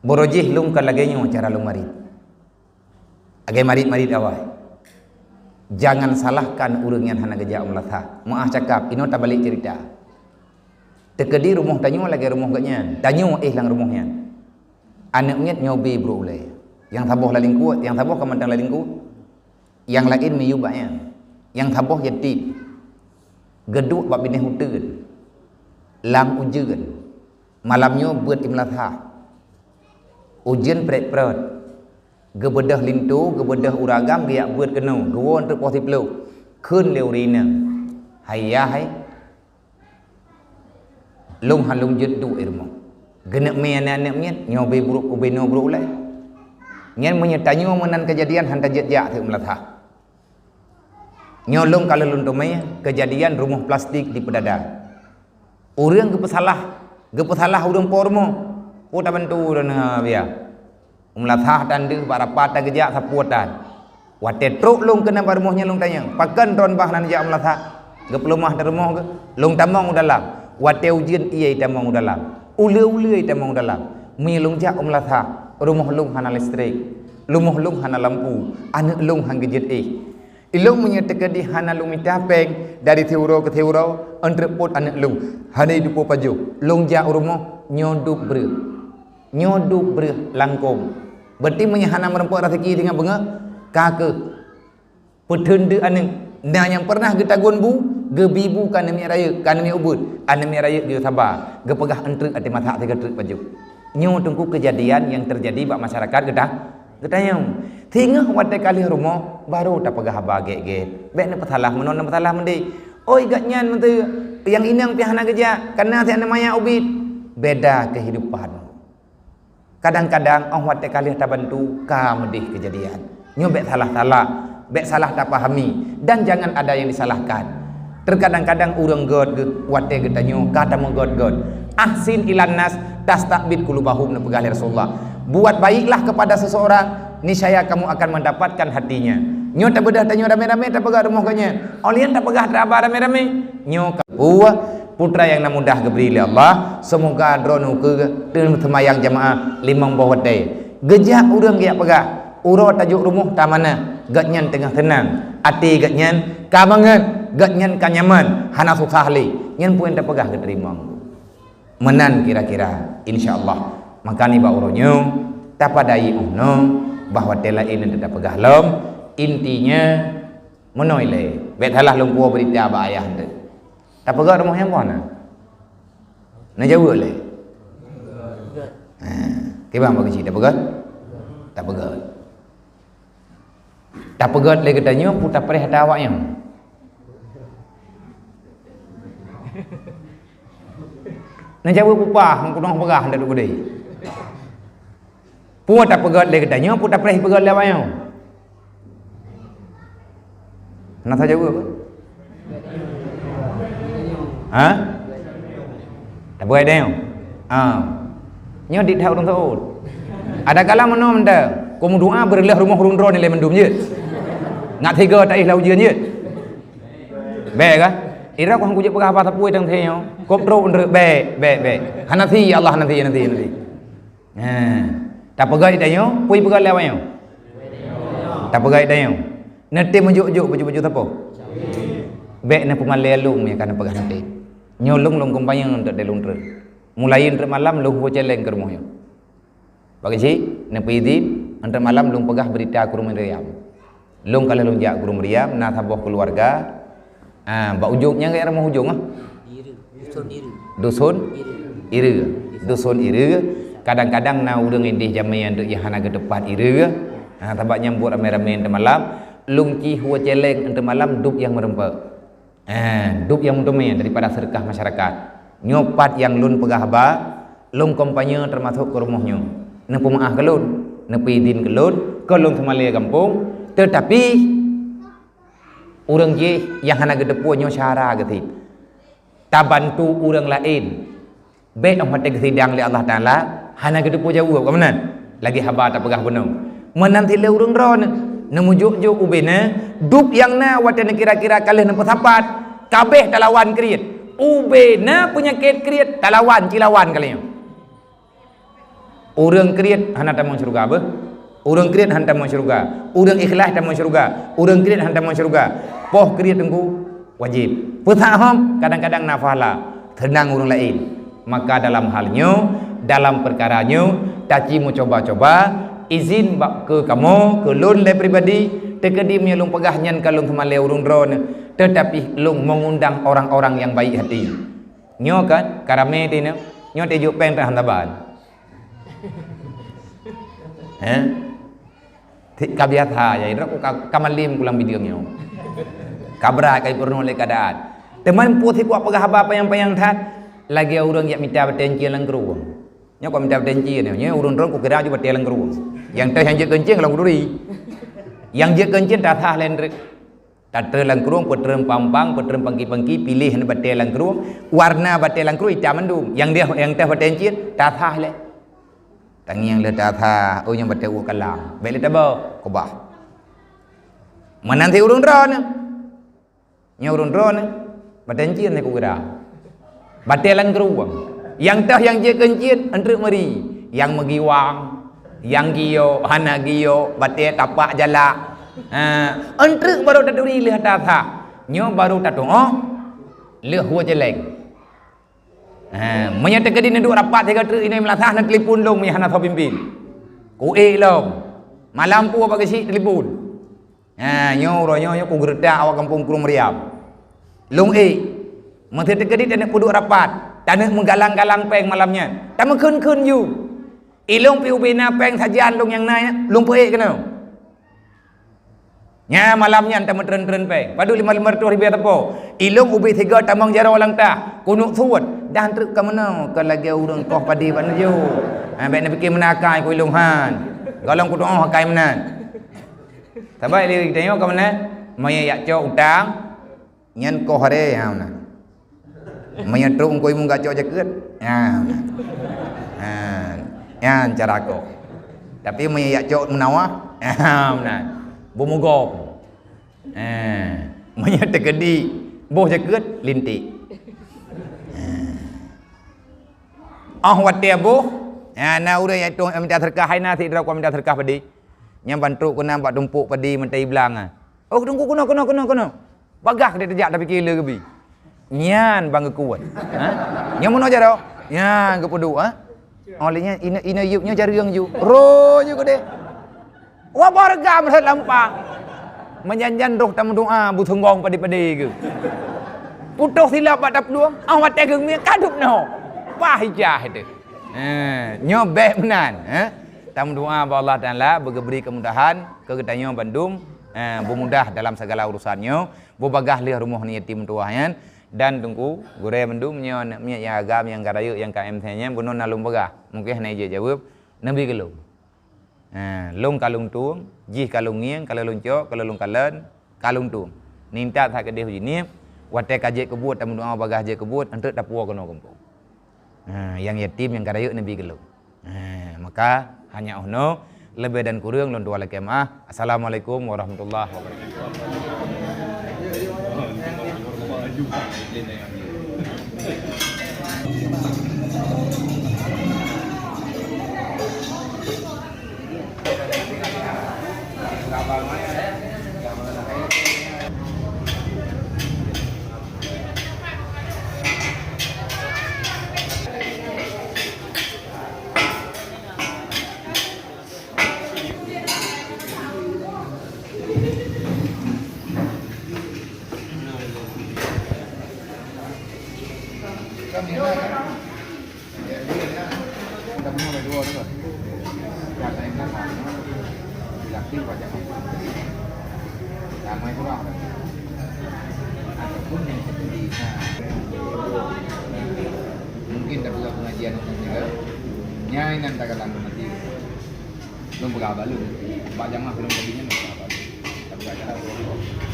Barojih lôn ka lagée nyoe cara lôn marit. Lagée marit-marit awai. Jangan salahkan ureuëng nyang hana geujak u meulasah. Maaf cakap, inoe tabalek cerita. Teukeudi rumoh tanyoe lagée rumoh geuhnyan, tanyoe éh lam rumoh nyan. Aneuëk miet nyoe bé brok ulée. Nyang saboh lalingkuek, nyang saboh ka mantong lalingkuek. Nyang laén miyueb bak nyan. Nyang saboh yatim. Geuduek bak binéh uteuen. Lam ujeuen. Malam nyoe beuet i meulasah. Ujeuen prét-prét. Geubeudôh linto, geubeudôh ureuëng agam, geujak beuet keunoe, geuwoe teuk poh siplôh. Kheun lé ureuëng inong, "Hai yah hai, lôn han lôn jeuet duek i rumoh." Geuneuk mé aneuëk-aneuëk miet, nyoe bé brok, ubé noe brok ulée. Nyan meunyoe tanyoe meunan keujadian han tajeuet jak teuk meulasah. Nyoe lôn ka lheueh lôn teumé keujadian rumoh plastik di Peudada. Ureuëng geupeusalah, geupeusalah ureuëng po rumoh. Peue tabantu ureuëng na biya. U meulasah tan deuh bak rapa tageujak sapeue tan. Watée trok lôn keunan bak rumoh nyan lôn tanyong, "Pakon droen bah hana neujak u meulasah?" Geupeuleumah di rumoh geuh, lôn tamong u dalam. Watée ujeuen ié tamong u dalam. Uleue-uleue tamong u dalam. Meunyoe lôn jak u meulasah, rumoh lôn hana listrik. Rumoh lôn hana lampu. Aneuëk lôn han geujeuet éh. Ilôn meunyoe teukeudi hana lôn mita péng dari siuroe keu siuroe, ôn treuk pôt aneuëk lôn, hana jiteupeue pajoh. Lôn jak u rumoh, nyoe dub breueh. Nyoe dub breueh langkông. Berarti meunyoe hana meurumpok raseuki singoh beungoh, ka keuh. Peuteun deuek aneuëk. Na nyang peureunah geutagun bu, geubi bu keu aneuëk miet rayeuk, keu aneuëk miet ubeuet. Aneuëk miet rayeuk geuyue saba, geupeugah ôn treuk até masak sigoe treuk pajoh. Nyoe teungku keujadian nyang teujadi bak masyarakat geuta-, geutanyoe. Singoh watée ka lheueh rumoh, barô tapeugah haba gét-gét. Bék neupeusalah meunoe, neupeusalah meudéh. Oi, gét nyan meunteue, nyang inong pih hana geujak, kana si aneuëk manyak ubit. Beda keuhidupan. Kadang-kadang óh watée ka lheueh tabantu, ka meudéh keujadian. Nyoe bék salah-salah, bék salah tapahami, dan jangan ada yang disalahkan. Terkadang-kadang ureuëng gét geuh watée geutanyoe ka tameugét-gét. "Ahsin ilan nas tastabid qulubahum," neupeugah lé Rasulullah. Buat baiklah kepada seseorang, niscaya kamu akan mendapatkan hatinya. Nyoe tabeudôh tanyoe ramé-ramé tapeugah rumoh geuhnyan. Óh lheueh nyan tapeugah teuraba ramé-ramé. Nyoe ka buah putra nyang na mudah geubri lé Allah. Semoga droeneuh keu teuseumayang jamaah limong boh watée. Geujak ureuëng geujak peugah, uroe tajok rumoh tamanah, gét nyan teungoh seunang. Até gét nyan ka mangat, gét nyan ka nyaman, hana susah lé. Nyan peue nyang tapeugah geuteurimong. Meunan kira-kira, insya Allah. Maka nibak uroe nyoe, tapadai óh noe, bah watée laén nyang tapeugah lom, intinya meunoe lé, bék salah lôn puwoe beurita bak ayah teuh. Tapeugét rumoh nyang boh na? Neujaweueb lé? Ha, kiban bak keuchik tapeugét? Tapeugét. Tapeugét lé geutanyoe, peue tapreh ata awak nyoe? Neujaweueb peue paih, ngon keunoe peugah, ndak duek keudeh. Peue tapeugét lé geutanyoe, peue tapreh peugét lé awak nyoe? Hana tajaweueb? Ha? Tapeugét tanyoe? Ha. Nyoe dit that ureuëng seuôt. Ada kala meunoe mantong, keu meudoa beureuloh rumoh ureuëng droe nilai mandum jeuet. Ngat tiga taih lam ujeuen jeuet. Bék kah? Ira kong kujak peugah haba sapeue teuntée nyoe. Kop trok nreuek bék, bék, bék. Hana si ya Allah, hana si, hana si, hana si. Ha. Tapeugét tanyoe, peue peugét lé awak nyoe? Tapeugét tanyoe. Neutem meujok-jok baju-baju sapo? Bék na peumalée lôn nyang ka neupeugah neutem. Nyoe lôn lôn kumpanye untuk dai lôn treuk. Mulai treuk malam lôn hubo celeng keu rumoh nyoe. Bak keuchik, neupeuidin, treuk malam lôn peugah beurita keu ureuëng Riam. Lôn ka lheueh lôn jak keu ureuëng Riam, na saboh keuluwarga, ah, bak ujong, nyang gaya rumoh ujong ah. Dusun Ireue. Dusun Ireue. Dusun Ireue. Kadang-kadang na ureuëng ideh jamé nyang deuk nyang hana geuteupat Ireue. Ah, sabab nyang buet ramé-ramé treuk malam, lôn ci hubo celeng treuk malam dub nyang meurumpok. Eh, dub nyang meuteumé daripada seudeukah masyarakat. Nyoe pat nyang lôn peugah haba, lôn kumpanye teumasok keu rumoh nyoe. Neupeumeuáh keu lôn. Neupeuidin keu lôn, keu lôn seumalée gampông, teutapi ureuëng jih nyang hana geuteupeue nyoe syara geutit. Tabantu ureuëng laén, bék óh watée geusidang lé Allah Taala hana geuteupeue jaweueb, ka meunan? Lagée haba tapeugah bunoe. Meunan cit lé ureuëng droeneuh, neumujok-jok ubé na, dup nyang na watée neukira-kira ka lheueh neupeusapat, kabéh talawan kriet. Ubé na peunyakét kriet, talawan cilawan ka lheueh nyoe. Ureuëng kriet hana tamong syeuruga beuh. Ureuëng kriet hana tamong syeuruga. Ureuëng ikhlaih tamong syeuruga. Ureuëng kriet hana tamong syeuruga. Poh kriet teungku wajéb. Peuthak hom kadang-kadang na pahala. Seunang ureuëng laén. Maka dalam hal nyoe, dalam peukara nyoe, taci meucoba-coba, izin bak keu kamoe, keu lôn lé pribadi, teukeudi meunyoe lôn peugah nyan ka lôn seumalée ureuëng droeneuh, teutapi lôn meungundang orang-orang nyang baik hati. Nyoe kan, ka ramé teuh nyoe. Nyoe teuh jok péng teuh hana ban. Heh? Ti-, ka biasa, ya, idrop ka, ka malem pulang bideueng nyoe. Ka brat, ka jipeurunoe lé keuadaan. Teuma peue sikuat peugah haba panyang-panyang that, lagée ureuëng jak mita batée encien lam krueng. Nyoe kok mita batée encien nyoe, nyoe ureuëng droe kukira ju batée lam krueng. Nyang teuh nyang jeuet keuncien lam kuduri. Nyang jeuet keuncien tasah lé treuk. Tatrön lam krueng, peutreun pampang, peutreun pangki-pangki, piléh na batée lam krueng, warna batée lam krueng itam mandum. Nyang dia, nyang teuh batée encien, tasah lé. Tangieng lé tasah, oh nyang batée ueh kalang. Bék lé tabah, keubah. Meunan cit ureuëng droeneuh. Nyoe ureuëng droeneuh, batée encien nyoe kukira. Batée lam krueng. Nyang teuh nyang jeuet keuncien, eunteuk meuri. Nyang meugiwang, nyang giyok, hana giyok, batée tapak jalak. Ha, eunteuk barô taturi lheueh tasah. Nyoe barô tatuoh lheueh ueh céléng. Ha, meunyoe teukeudi neuduek rapat sigoe treuk inong meulasah neutelepon lôn meunyoe hana soe pimpén. Kuék lom. Malam peue bak geusyik telepon. Ha, nyoe uroe nyoe, nyoe kugeureutak awak gampông Krueng Meriam. Lôn ék. Meuseuti keudit taneuk peuduek rapat, taneuk meugalang-galang péng malam nyan. Tameukheun-kheun ju. Ilôn pih ubé na péng sajan lôn nyang na nyan, lôn peuék keunoe. Nyan malam nyan tameutreun-treun péng. Padub limong, limong reutôh ribèe teupeu. Ilôn ubé sigoe tamong jaroe lam tah. Keuneuk suet. Dah treuk ka meunoe, ka lagèe ureueng koh padé bak neujôk. Ha, bèk neupike meunakai ku ilôn han. Gohlom kutuoh akai meunan. Sabab lé geutanyoe ka meunan, meunyoe jak cok utang, nyan koh haré, ha, meunan. Meunyoe trok eungkôt imeum gak cok jakeuet, ha, meunan. Ha, nyan cara koh. Tapi meunyoe jak cok meunawah, ha, meunan. Beumugom. Ha, meunyoe teukeudi boh jakeuet, linték. Ha. Óh watèe boh, ha, na ureueng nyang tueng minta seudeukah, hai na sidroe ku minta seudeukah padé. Nyan ban trok keunan bak tumpôk padé meutai blang, ha. Oh, teungku keunoe, keunoe, keunoe, keunoe. Bagaih ka teujak tapike le geubi. Nyan ban geukuet. Ha? Nyan meunoe jaroe. Nyan geupeuduek, ha? Oh, lé nyan inoe, inoe yup nyoe jareueng ju. Ro ju keudeh. Wah, barga meusalah lampang. Meujan-jan roh tameudoa beuseunggong padé-padé geuh. Putôh silap bak taplueng, ah, watèe geungieng ka dub noe. Pah ijah itu. Ha, nyoe bèk meunan, ha? Tameudoa bak Allah Taala beugeubri keumudahan keu geutanyoe bandum, ha, beumudah dalam segala urusan nyoe, beubagaih lheueh rumoh aneuk yatim meutuwah nyan, dan teungku, gurèe bandum nyoe aneuk miet nyang agam nyang ka rayeuk nyang ka M C nyan bunoe na lôn peugah, mungken hana jeuet jaweueb, neubi keu lôn. Ha, lôn ka lôn tueng, jih ka lôn ngieng, ka lôn cok, ka lôn kalon, ka lôn tueng. Nintat that keudeh uji nib, watèe ka jeuet keu buet, tameudoa bagaih jeuet keu buet, eunteuk tapuwoe keunoe gampông. Ha, nyang yatim nyang ka rayeuk neubi keu lôn. Ha, maka hanya 'oh noe, leubeh dan kureueng lôn tuan lakèe meu'ah. Assalamualaikum warahmatullahi wabarakatuh. Mungkin dah buka pengajian untuk kita. Nyai nan tagalang mati. Lôn peugah bak lôn. Bak jamaah lôn tadi nyan lôn peugah bak lôn. Tapi acara tu.